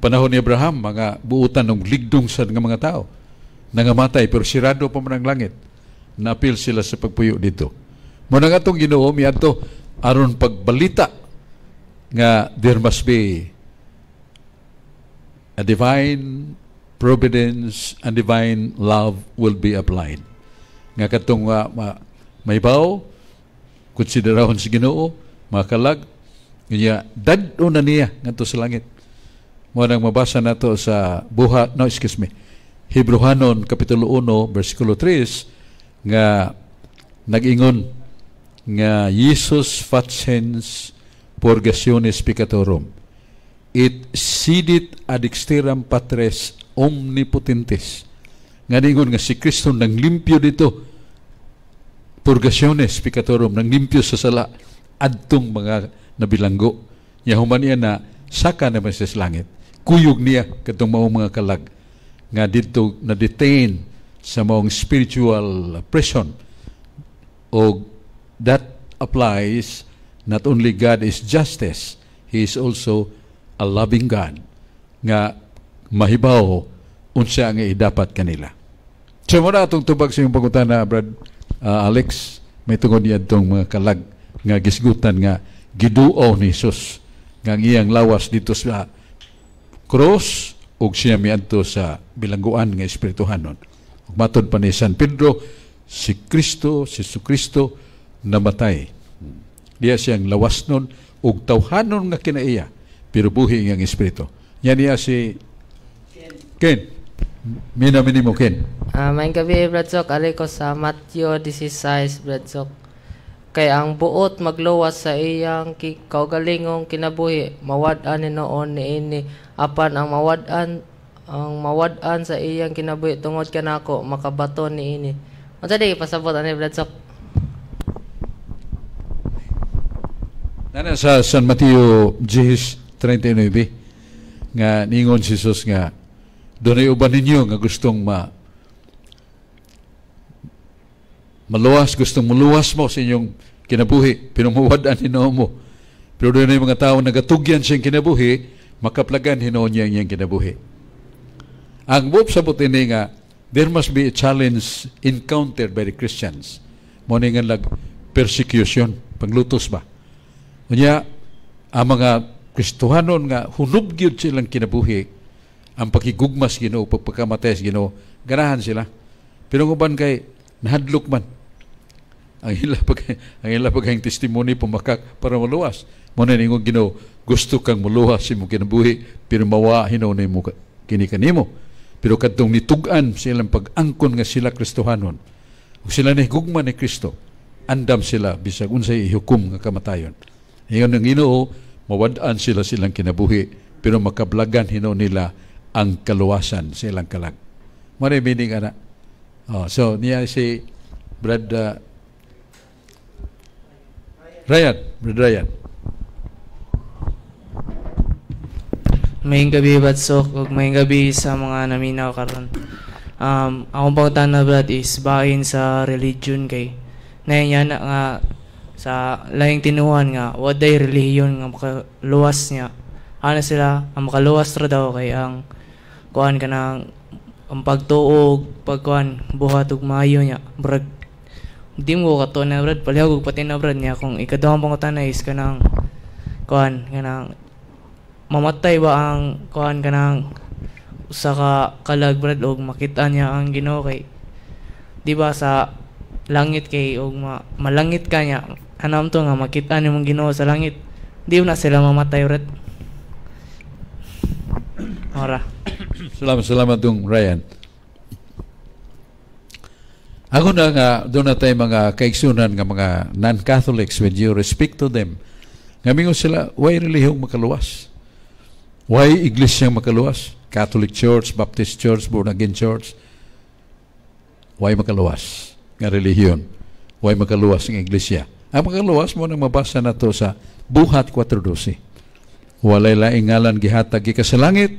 panahon ni Abraham, mga buutan ng ligdong sa nga mga tao nangamatay pero sirado pa man ang langit, naapil sila sa pagpuyo dito. Mo nang atong Ginoo miadto aron pagbalita nga there must be a divine providence and divine love will be applied. Nga katong maybaw, konsiderahon sa Ginoo, makalag, niya dad-o na niya ngadto sa langit. Mo nang mabasa nato sa buhat, no, excuse me, Hebrehanon kapitulo 1 bersikulo 3 nga nag-ingon nga Jesus faciens purgationes peccatorum et sedit ad dexteram Patris omnipotentis, nga ningon nga si Kristo nang limpyo dito, purgationes peccatorum, nang limpyo sa sala adtong mga nabilanggo nya. Human niya na saka naman siya sa langit, kuyog niya kadtong maong mga kalag nga didto na detain sa maong spiritual prison. O that applies, not only God is justice, He is also a loving God nga mahibaw unsa ang idapat kanila. So mo na atong tubag sa iyong pangutana, Brad Alex, may tungod niya itong mga kalag nga gisgutan nga giduaw ni Jesus nga ang iyang lawas dito sa cross ug siya miadto sa bilangguan nga espirituhanon. Ug matod pa ni San Pedro, si Kristo, si Kristo namatay. Diya siyang lawas nun ug tawhanon nga kinaiya, pero buhi ang espiritu. Yan niya si Ken. Mina minimo, Ken. Maayong gabi, Brad Sok. Ali ko sa Matthew 16, Brad Sok. Kay ang buot magluwas sa iyang kaugalingong kinabuhi, mawad-an hinuon niini. Apan ang mawad-an sa iyang kinabuhi tungod kanako, makabaton niini. Unsa di pasabot ani, Brad Sok? Nana sa San Mateo 10:39 nga ningon si Jesus nga dunay uban ninyo nga gustong maluwas, gustong muluwas mo sa inyong kinabuhi, pero mawad-an hinuon mo. Pero dunay mga tao nagatugyan sa iyang kinabuhi, makaplagan hinuon niya ang iyang kinabuhi. Ang buot sabot ini nga there must be a challenge encountered by the Christians. Mo ni nga lag persecution, panglutos ba? Unya, ang mga Kristohanon nga hunob gyud silang kinabuhi, ang pakigugmas Ginoo, pagpakamatay sa Ginoo, ganahan sila. Pero ang uban kay nahadlok man. Ang ila pag testimony pumakak para maluwas. Mo na ningon Ginoo, gusto kang muluwas imong kinabuhi, pero mawa hinuon nimo kini kanimo. Pero kadtong nitug-an silang pag-angkon nga sila Kristohanon, ug sila ni gugma ni Kristo, andam sila bisag unsay ihukom nga kamatayon. Ingon ng Ginoo, mawad-an sila silang kinabuhi, pero makablagan hinuon nila ang kaluwasan sa ilang kalag. Mo na meaning ana. Oh, so niya si Brad Ryan, Brother Ryan. Maayong gabi, Brad Sok, ug maayong gabi sa mga naminaw karon. Akong pangutana, Brad, is bahin sa religion kay nahiya na nga sa laing tinuhan nga waday relihiyon nga makaluwas niya. Ana sila ang makaluwas ra daw kay ang kuan kanang ang pagtuo, pagkuan buhat ug maayo niya. Brad, di mo kato na, Brad, palihog og pati na, Brad, niya kung ikaduhang pangutana is kanang kuan kanang mamatay ba ang kuan kanang usa ka kalag, Brad, og makita niya ang Ginoo kay di ba sa langit kay og malangit ka niya, anam to nga makita nimong Ginoo sa langit, di na sila mamatay, Brad? Ora. Salamat, salamat dong Ryan. Ako na nga, doon na tayo mga kaigsunan nga mga non-Catholics, when you respect to them, nga mingon sila, why relihiyong makaluwas? Why iglesia makaluwas? Catholic Church, Baptist Church, Born Again Church. Why makaluwas nga relihiyon? Why makaluwas ng iglesia? Ang makaluwas mo nang mabasa na to sa Buhat 4:12. Walay laing ngalan gihatag gikan sa langit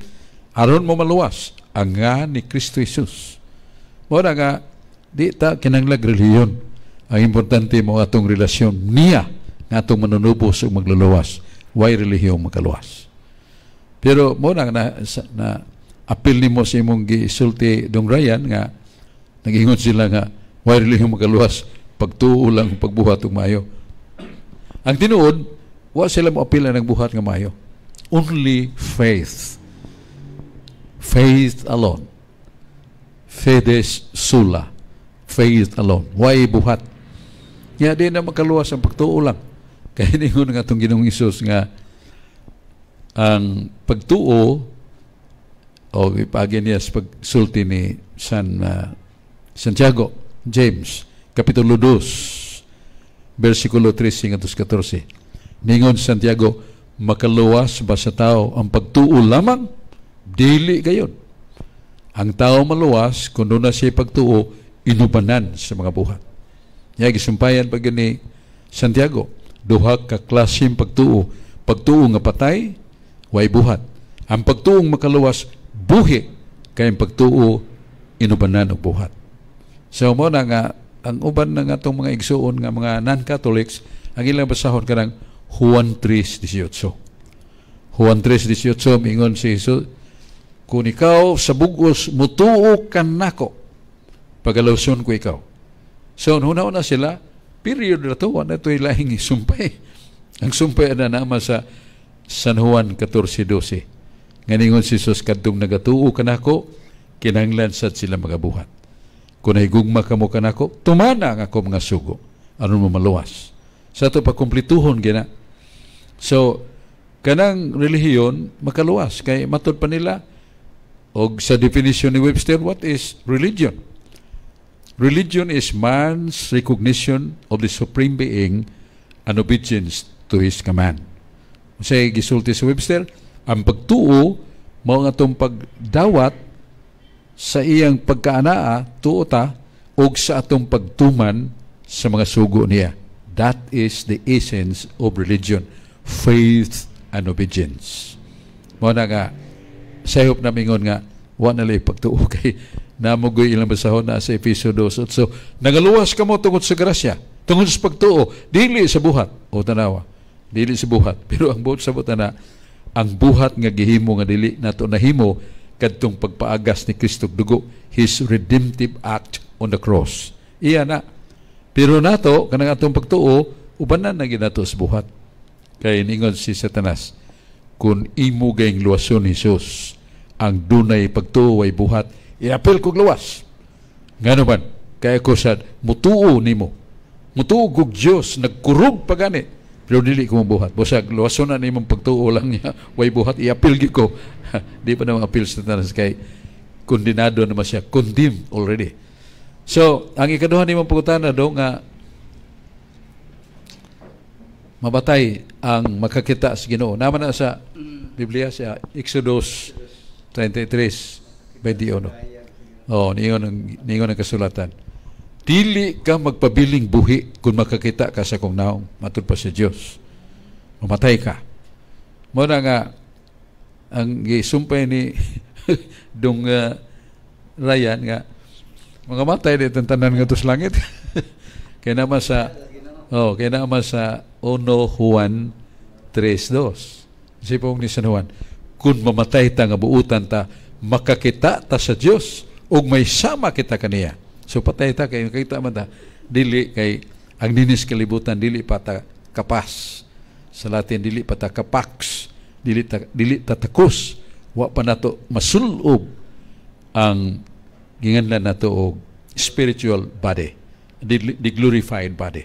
aron mo maluwas ang nga ni Kristo Jesus. Mo na nga di ta kinahanglag relihiyon. Ang importante mo atong relasyon niya nga atong manunubos ug magluluwas. Why relihiyon makaluwas? Pero mo na na apil nimo sa imong gisulti, dong Ryan, nga nagingon sila nga why relihiyon makaluwas, pagtuo lang, pagbuhat ug maayo. Ang tinuod, wa sila mo apil ang buhat nga maayo. Only faith. Faith alone. Fides sola. Faith alone. Why buhat? Nga di na makaluwas ang pagtuo lang. Kaya ningon nga atong Ginoong Hesus nga ang pagtuo o ipagi niya sa pagsulti ni Santiago, James, Kapitulo 2, versikulo 13 ngadto 14. Ningon Santiago, "Makaluwas ba sa tao ang pagtuo lamang? Dili gayon. Ang tao maluwas kung doon na siya pagtuo inubanan sa mga buhat." Ya gisumpayan pag ni Santiago, duha ka klaseng pagtuo: pagtuo nga patay, way buhat; ang pagtuong makaluwas, buhi, kay ang pagtuo inubanan og buhat. So mo na nga ang uban na nga atong mga igsuon nga mga non-Catholics, ang ilang basahon kanang Juan 3:18. Juan 3:18, mingon si Jesus, "Kung ikaw sa bugos mutuo kanako, pagalawson ko ikaw." So huna na sila, period na to, wala to ilahing sumpay. Ang sumpay na naman sa San Juan 14:12. Nga ningon si Jesus, "Kadtong nagatuo kanako, kinahanglan sad sila magabuhat. Kung nahigugma kamo kanako, tumana ang ako mga sugo aron mo maluwas." Sa ato pakumplituhon gina. So, kanang relihiyon makaluwas kay matod pa nila og sa definition ni Webster, what is religion? Religion is man's recognition of the supreme being and obedience to his command. Sa gisulti sa Webster, ang pagtuo mao ang atong pagdawat sa iyang pagkaanaa, tuo ta, ug sa atong pagtuman sa mga sugo niya. That is the essence of religion. Faith and obedience. Mao na nga, sayop na mingon nga, wa na lay pagtuo kay namugoy ilang basahon na sa Efeso 2. So, nagaluwas kamo tungod sa grasya, tungod sa pagtuo, dili sa buhat. O tanawa, dili sa buhat. Pero ang buhat sa buhat na, ang buhat nga gihimo nga dili nato nahimo kadtong pagpaagas ni Kristo dugo, His redemptive act on the cross. Iya na. Pero nato, kanang atong pagtuo, ubanan na ginato sa buhat. Kay ningon si Satanas, "Kung imo gayong luwason Jesus, ang dunay pagtuo way buhat, iapil kog luwas. Ngano man, kaya ko sad mutuo nimo. Mutuo kog Dios, nagkurog pa gani. Pero dili ko mabuhat. Busag luwason na nimong pagtuo lang niya, way buhat, iapil gyud ko." Di pa naman apil sa Satanas kay kondinado naman siya, condemned already. So, ang ikaduha nimong pangutana do nga mabatay ang makakita sa Ginoo. Naman na sa Biblia sa Exodus 33:21. Oh, ningon ang kasulatan. Dili ka magpabiling buhi kung makakita ka sa akong naong, matud pa sa Dios. Mamatay ka. Mao na nga ang gisumpay ni dong Ryan nga mga matay di tanan nga sa langit. Kay naman sa 1 Juan 3:2. Sipong ni San Juan, kung mamatay ta nga buutan ta, makakita ta sa Dios ug may sama kita kaniya. So patay ta kay makita man ta, dili kay ang dinis kalibutan dili pa ta kapas. Sa Latin, dili pa ta capax, dili ta takos, wa pa nato masulob ang ginganlan nato og spiritual body, the glorified body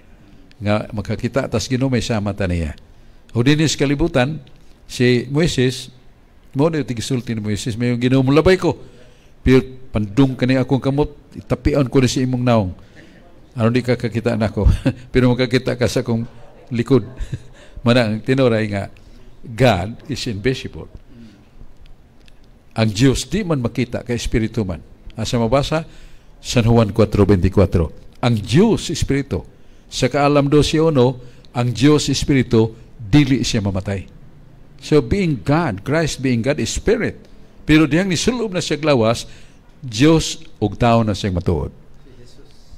nga makakita tas Ginoo, may sama ta niya. O dinis kalibutan, si Moises mo na tigisulti ni Moises, may yung Ginoo, "Mulabay ko pero pandung kani akong kamot, tapion ko ni si imong naong aron di ka kakita nako, pero makakita ka sa akong likod." Mana ang tinuray nga God is invisible. Ang Diyos di man makita kay espiritu man. Asa mabasa? San Juan 4:24. Ang Diyos espiritu. Sa Kaalam 12:1, ang Diyos espiritu, dili siya mamatay. So being God, Christ being God is spirit. Pero diyang nisulob na siya lawas, Diyos ug tao na siyang matuod.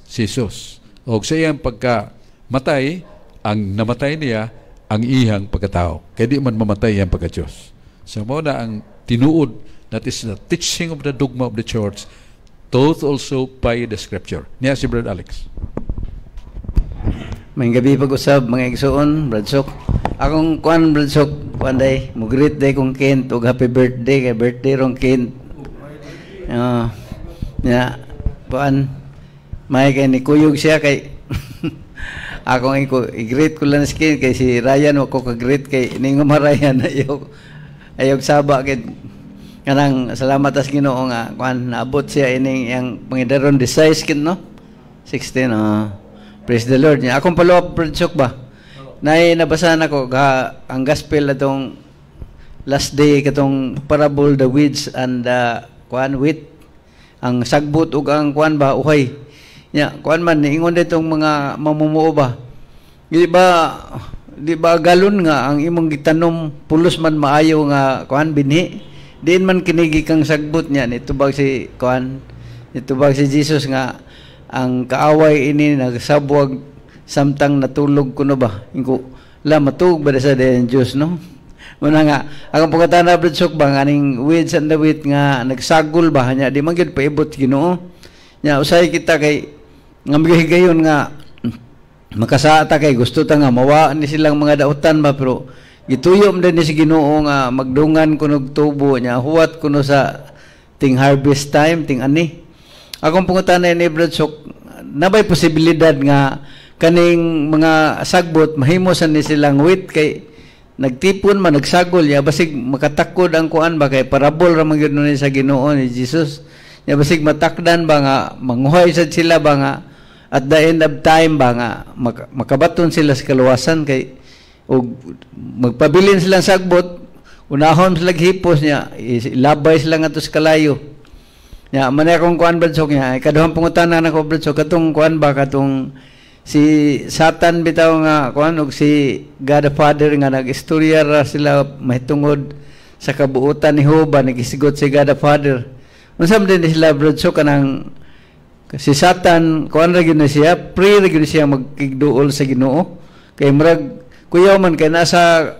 Si Jesus. Og sa iyang pagka matay, ang namatay niya ang iyang pagkatao. Kaya di man mamatay iyang pagka-Diyos. So mao na ang tinuod, that is the teaching of the dogma of the church, taught also by the scripture. Niya si Brother Alex. May gabi pag-usab, mga igsoon, Brad Sok. Akong kuan, Brad Sok, kuan day, mo-greet day kong Kent ug happy birthday kay birthday rong Kent. Ya, kuan may kay ni kuyog siya kay akong iko i-greet ko lang si Kent kay si Ryan wa ko ka-greet kay ningo Ryan ayaw ayaw saba kay kanang salamat tas Ginoo nga kuan naabot siya ining iyang pangidaron size kin, no, 16. Oh. Praise the Lord. Nya akong follow up, Brad Sok ba? Nay nabasa nako ga ang gospel atong last day, katong parable, the weeds and the kuan, wheat, ang sagbot ug ang kuan ba, uhay. Nya kuan man niingon ditong mga mamumuo ba. Di ba galon nga ang imong gitanom pulos man maayo nga kuan binhi? Diin man kinigi kang sagbot niya? Nitubag si kuan, nitubag si Jesus nga ang kaaway ini nagsabwag samtang natulog kuno ba. Ingko la matug ba sa den Dios, no? Muna nga akong pagkatana, Brad Sok ba, nga aning weeds and the wheat nga nagsagol ba nya di man gyud paibot Ginoo nya. Usay kita kay nga magihigayon nga makasaata kay gusto ta nga mawa ni silang mga dautan ba, pero gituyo man din ni si Ginoo nga magdungan kunog tubo nya huwat kuno sa ting harvest time, ting ani. Akong pangutana ni Brad Sok, nabay posibilidad nga kaning mga sagbot mahimo sa ni silang wheat kay nagtipon man, nagsagol ya, basig makatakod ang kuan ba, kay parabol ra man gyud ni sa Ginoo ni Jesus ya, basig matakdan ba nga manguhay sad sila ba nga at the end of time ba nga makabaton sila sa kaluwasan kay og magpabilin silang sagbot, unahon sila hipos niya, ilabay sila ngadto sa kalayo nya? Man akong kuan, Brad Sok. Nya ikaduhang pangutana nako, Brad Sok, katong kuan ba, katong si Satan bitaw nga kuan og si God the Father nga nag-istorya ra sila mahitungod sa kabuutan ni Job, nagisigot si God the Father. Unsa man din sila, Brad Sok? Kanang si Satan kuan ra gyud na siya, free ra gyud siya magkigduol sa Ginoo kay murag kuyaw man kay nasa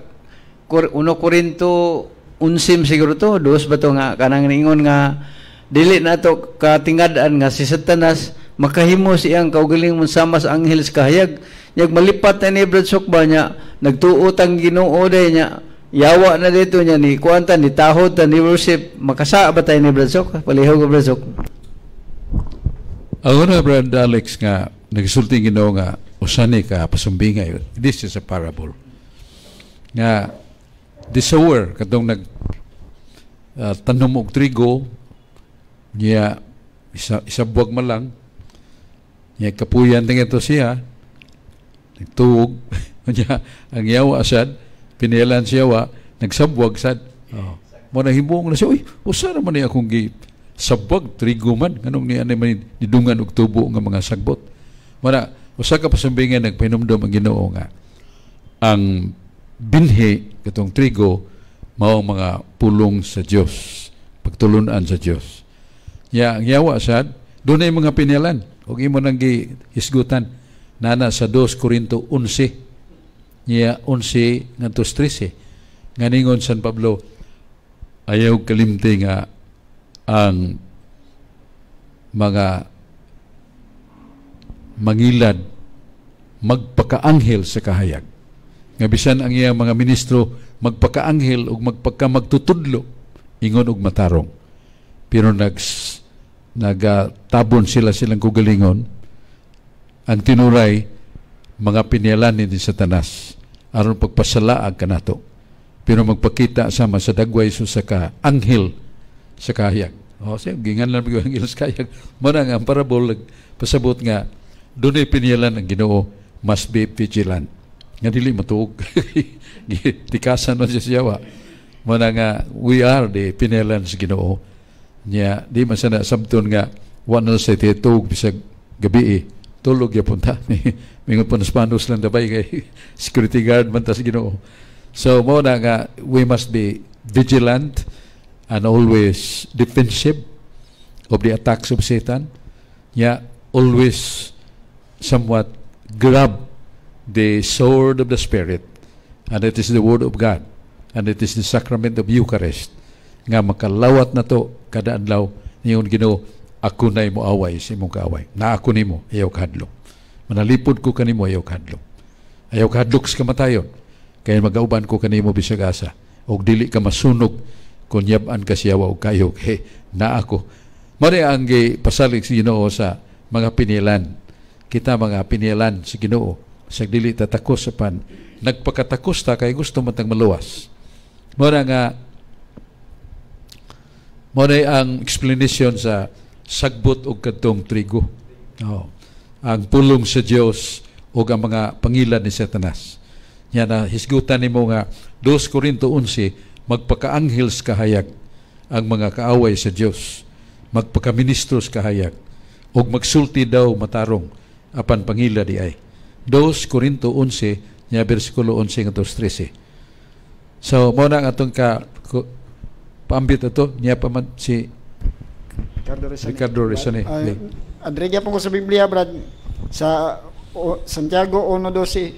1 Korinto 11 siguro to, dos ba to, nga kanang niingon nga dili nato katingad-an nga si Satanas makahimo siyang kaugalingon sama sa anghel sa kahayag. Nyag malipat na ni Brad Sok ba niya nagtuo tang Ginoo day niya yawa na dito niya ni kuanta ni tahod ta ni worship. Makasaa ba tayo ni Brad Sok? Palihog, Brad Sok. Ang una, Brad Alex, nga nagsulti Ginoo nga usani ka pasumbingay. This is a parable. Nga the sower katong nag tanom og trigo niya, isa isabwag man lang niya, kapuyan tingin to siya, nagtuog niya. Ang yawa sad pinilan siya wa nagsabwag sad. Oh. Mo na himuong na siya, "Uy, usa ra man ni akong gi Sabwag trigo man, nganong ni anay man nidungan og tubo nga mga sagbot. Mana usa ka pasambingan, nagpahinumdom ang Ginoo nga ang binhi, katong trigo, mao ang mga pulong sa Dios, pagtulunan sa Dios. Ya, ang yawa sad dunay mga pinilan ug imo nang gihisgutan nana sa 2 Corinto 11 niya 11 ngadto 13, nga ningon San Pablo, "Ayaw kalimti nga ang mga mangilad magpakaanghel sa kahayag," nga bisan ang iyang mga ministro magpakaanghel ug magpaka magtutudlo, ingon og matarong, pero nagatabon sila silang kugalingon. Ang tinuray, mga pinilan ni Satanas aron pagpasalaag kanato, pero magpakita sama sa dagway sa ka anghel sa kahayag. O siya gingan lang ang anghel sa kahayag. Mo na nga ang parabol pasabot nga dunay pinilan ang Ginoo, must be vigilant nga dili matuog, tikasan man siya siyawa. Mo na nga we are the pinilan sa Ginoo niya. Di man sana sabton nga wa na sa tituog bisag gabi eh. Tulog gyapon ta, mingon po panos lang dabay kay security guard man ta sa Ginoo. So mo na nga we must be vigilant and always defensive of the attacks of Satan. Yeah, always somewhat grab the sword of the Spirit, and it is the Word of God, and it is the sacrament of Eucharist nga makalawat na to kada adlaw. Niyon Ginoo, "Ako na mo away sa imong kaaway. Na ako nimo, ayaw kahadlok. Manalipod ko kanimo, ayaw kahadlok. Ayaw kahadlok sa kamatayon. Kaya magauban ko kanimo bisag asa. Og dili ka masunog kung yab-an ka siya og kayo kay na ako." Mao ang pasalig sa Ginoo sa mga pinilan. Kita mga pinilan sa Ginoo. Sa dili tatakos sa pan. Nagpakatakos ta kay gusto man tang maluwas. Mao nga mao ang explanation sa sagbot og kadtong trigo. Oh. Ang pulong sa Dios ug ang mga pangilan ni Satanas. Nya na hisgutan nimo nga 2 Corinto 11, magpakaanghel sa kahayag ang mga kaaway sa Dios, magpakaministro sa kahayag ug magsulti daw matarong, apan pangila di ay. 2 Corinto 11 nya bersikulo 11 ngadto 13. So mo na ang atong ka paambit ato niya pa man si Ricardo Rezane. Ricardo Rezane. Ay, adre gyapon ko sa Biblia, Brad, sa Santiago 1:12.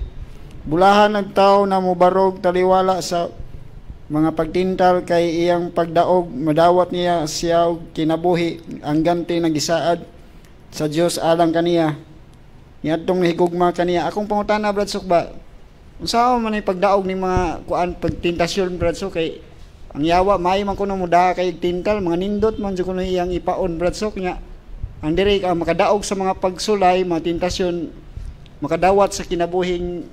"Bulahan ang tao na mubarog taliwala sa mga pagtintal, kay iyang pagdaog madawat niya siya og kinabuhi, ang ganti nagisaad sa Dios alang kaniya niadtong nahigugma kaniya." Akong pangutana, Brad Sok, ba, unsa man ay pagdaog ni mga kuan, pagtintasyon, Brad Sok? Kay ang yawa maayo man kuno modaa kay tintal, mga nindot man jud kuno iyang ipaon, Brad Sok. Nya ang diri ka makadaog sa mga pagsulay, mga tentasyon, makadawat sa kinabuhing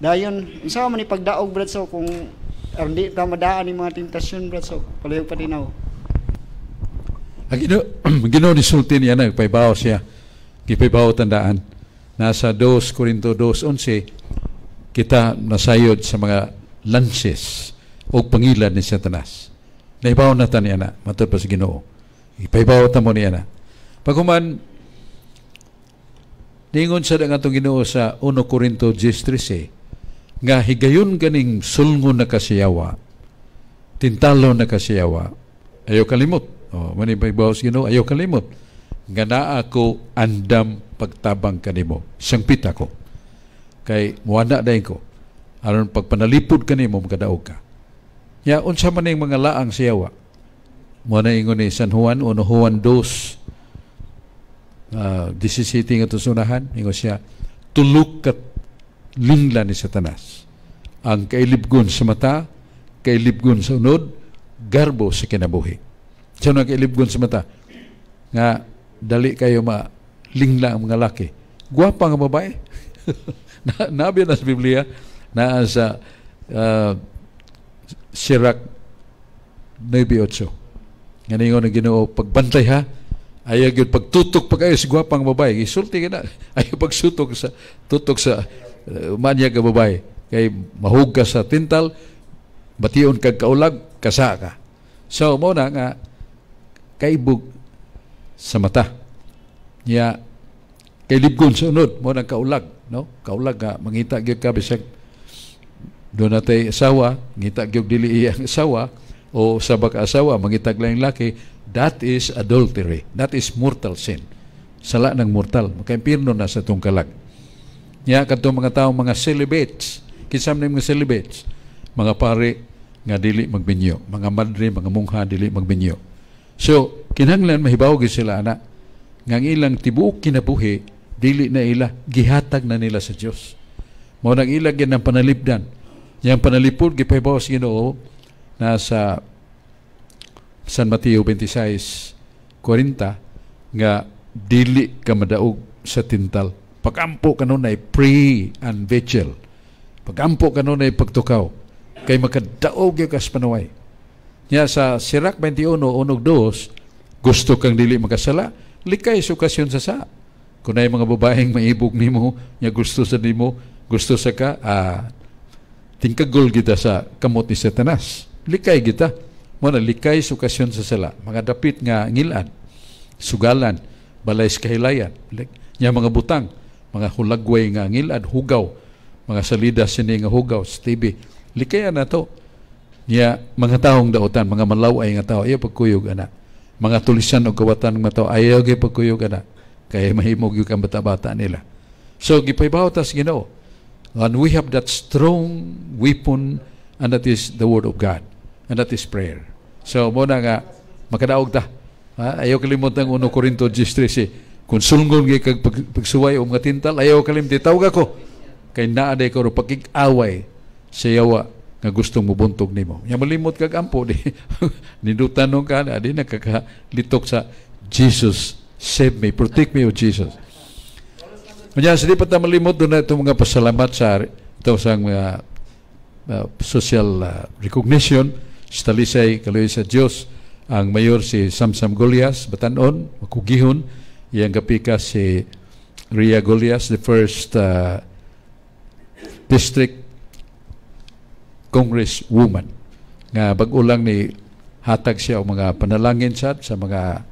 dayon. Unsa man ni pagdaog, Brad Sok, kung aron di ta madaan ni mga tentasyon, Brad Sok? Palihog patinaw. Ang Ginoo ni sulti niya, nagpaybaw siya. Gipaybaw tandaan. Nasa 2 Corinto 2:11, kita nasayod sa mga lances o pangilan ni Satanas. Naibaw na ta niya na, matod pa sa Ginoo. Ipaybaw ta mo niya na. Paghuman, ningon sa ang atong Ginoo sa 1 Corinto 10:13, nga higayon ganing sulngon na kasiyawa, tintalo na kasiyawa, ayaw kalimot. Oh, mani paybaw sa Ginoo, ayaw kalimot nga naa ako andam pagtabang kanimo. Sangpit ako. Kay muana dayon ko. Aron pagpanalipod kanimo, makadaog ka. Ya, unsa man ning mga laang siyawa? Mo na ingon ni San Juan, 1 Juan 2, 17 nga tusunahan, ingon siya, tulok kat lingla ni Satanas. Ang kailibgon sa mata, kailibgon sa unod, garbo sa kinabuhi. Siya ang kailibgon sa mata, nga dali kayo malingla ang mga laki. Gwapa nga babae. Nabi na sa Biblia, naa sa Sirach 9:8. Nga ningon ang Ginoo, "Pagbantay ha, ayaw gyud pagtutok pa kayo sa gwapang babae." Isulti ka na. Ayaw pagsutok sa tutok sa manya ka babae. Kay mahug ka sa tintal, bation kag kaulag, kasa ka. So, mo na nga, kaibog, Sa mata. Ya kay libgon sa unod mo nang kaulag, no? Kaulag nga mangita gyud ka bisag duna tay asawa, ngita gyud dili iyang asawa o sa baka asawa mangitag laing laki, that is adultery. That is mortal sin. Sala ng mortal, makaimpirno na sa tong kalag. Nya kadtong mga tao, mga celibates, kinsa man mga celibates? Mga pare nga dili magbinyo, mga madre, mga mungha dili magbinyo. So, kinahanglan mahibaw gyud sila ana nga ang ilang tibuok kinabuhi dili na ila, gihatag na nila sa Dios. Mao nang ilang gyud ang panalipdan. Yang panalipod gipahibaw sa Ginoo na sa San Mateo 26:40 nga dili ka madaog sa tintal. Pagampo kanunay, pray and vigil. Pagampo kanunay, pagtukaw kay makadaog gyud ka sa panuway. Nya sa Sirach 21:1-2, gusto kang dili makasala, likay sa okasyon sa sa. Kung naay mga babaeng maibog nimo, nya gusto sa nimo, gusto sa ka, tingkagol kita sa kamot ni Satanas. Likay kita. Mo na likay sa okasyon sa sala. Mga dapit nga ngilad, sugalan, balay sa kahilayan, nya mga butang, mga hulagway nga ngilad, hugaw, mga salida sini nga hugaw sa TV. Likayan na to. Nya mga taong dautan, mga malaway nga tao, ayaw pagkuyog ana. Mga tulisan o kawatan ng mga tao, ayaw gyud pagkuyog ana. Kaya mahimog yung bata-bata nila. So, gipahibaw ta sa Ginoo. And we have that strong weapon, and that is the Word of God. And that is prayer. So, mo na nga, makadaog ta. Ha? Ayaw kalimot ang 1 Corinto 10:13. Kung sulngon gyud kag pagsuway o mga tintal, ayaw kalimti, tawag ako. Kay naa day ko pakig-away sa yawa nga gustong mubuntog nimo. Nya malimot kag ampo di nindutan nung ka na di nakakalitok sa Jesus, save me, protect me, O Jesus. Kanya sa di pa ta malimot doon na itong mga pasalamat sa ito sa mga social recognition sa Talisay, kaluoy sa Dios, ang mayor si Samsam Golias Batanon, makugihon iyang kapika si Ria Golias, the first district congresswoman nga bag-o lang ni hatag siya og mga panalangin sad sa mga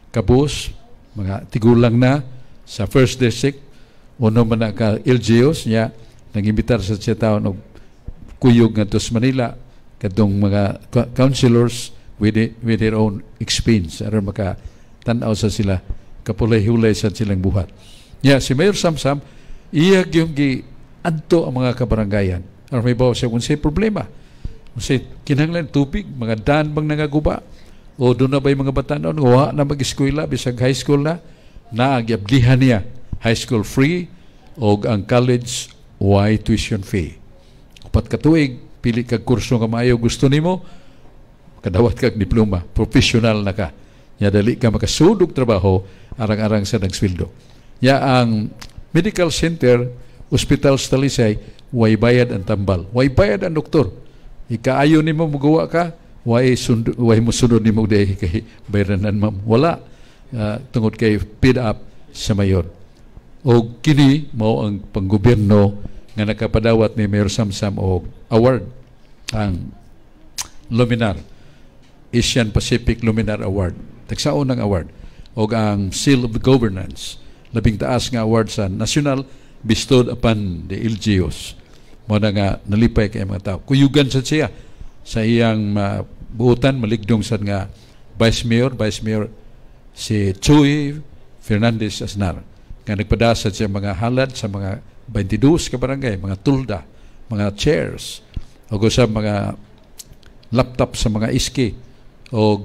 kabus, mga tigulang na sa first district. Uno man na ka LGUs niya nangimbitar sa siya taon og kuyog ngadto sa Manila kadtong mga councilors with their own expense aron maka tan-aw sa sila kapulay-hulay sa silang buhat. Nya si Mayor Samsam iya gyud gi adto ang mga kabaranggayan aron may siya kung say problema, unsay kinahanglan, tubig, mga daan bang nangaguba o doon na ba'y mga batanon wa na mag-eskwela bisag high school na, naagiablihan niya high school free o ang college way tuition fee. 4 ka tuig, pili kag kurso nga maayo gusto nimo, kadawat kag diploma, professional na ka. Nya dali ka makasudog trabaho arang-arang sa nagsweldo. Nya ang medical center, Hospital sa Talisay, way bayad ang tambal, way bayad ang doktor. Ikaayo nimo mugawa ka, way sundo, way mosunod nimo diay kay bayranan, ma'am. Wala, tungod kay paid up sa mayor. O kini mao ang panggobyerno nga nakapadawat ni Mayor Samsam og award, ang Luminar Asian Pacific Luminar Award. Tagsaon ng award og ang Seal of Governance, labing taas nga award sa national bestowed upon the LGUs. Mo na nga nalipay kay mga tao. Kuyugan sa siya sa iyang buutan maligdong sad nga vice mayor si Chuy Fernandez Asnar nga nagpadasa siya mga halad sa mga 22 ka barangay, mga tulda, mga chairs, o sa mga laptop sa mga iski o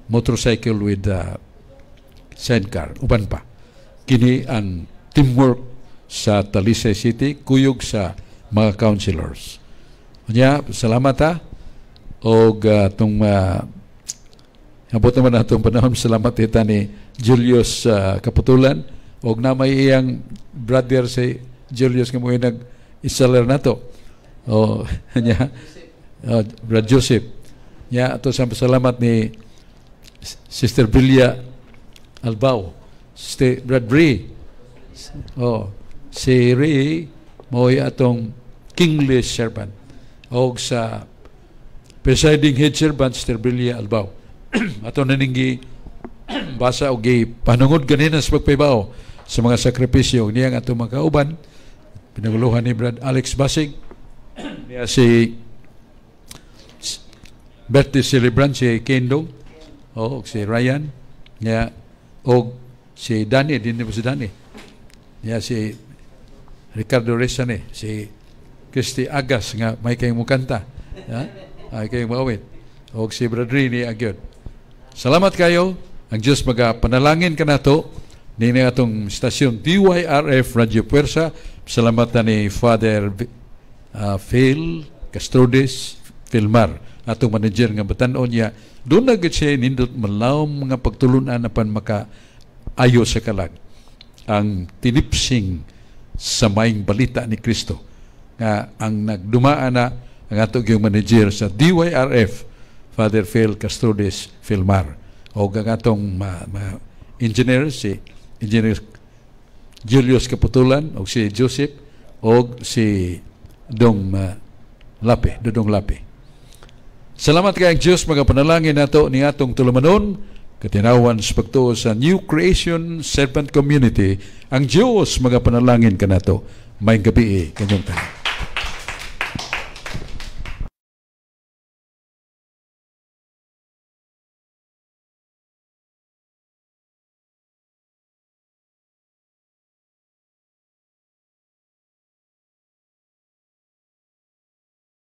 motorcycle with sidecar, uban pa. Kini ang teamwork sa Talisay City, kuyog sa mga councilors. Unya, salamat ha. Og tong abot naman atong panahon, salamat ita ni Julius Kaputulan og na may iyang brother si Julius nga mo nag installer nato. O nya Brad Joseph. Nya ato sa salamat ni Sister Bilia Albao, Sister Brad Brie. Oh, si Ray mo'y atong kingly servant og sa presiding head servant, Sister Bilia Albao. Ato naninggi Basa og panungod ganina sa pagpahibaw sa mga sakripisyo niya ang atong mga kauban, pinanguluhan ni Brad Alex Basig niya, si birthday celebrant, si Kendo o si Ryan niya o si Danny din po, si Danny niya, si Ricardo Reza ni, si Christy Agas nga may kayong mukanta ya, ay kayong maawit, o si Brad Rini agyod. Salamat kayo. Ang Diyos magapanalangin kanato nini atong istasyon DYRF Radyo Puwersa. Salamat na ni Father Phil Castrodes Filmar, atong manager nga batan-on niya. Doon na gid siya nindot malawom nga pagtulunan apan maka ayo sa kalag ang tinipsing sa maayong balita ni Kristo nga ang nagdumaan na ang ato gyung manager sa DYRF, Father Phil Castrodes Filmar, o ang atong ma engineer, si Engineer Julius Kaputulan, o si Joseph, o si Dong Lape, Dodong Lape. Salamat kay ang Diyos mga panalangin nato ni atong tulumanon katinawan sa pagtuo sa New Creation Servant Community. Ang Diyos mga panalangin kanato. Maayong gabii kanyong tanan.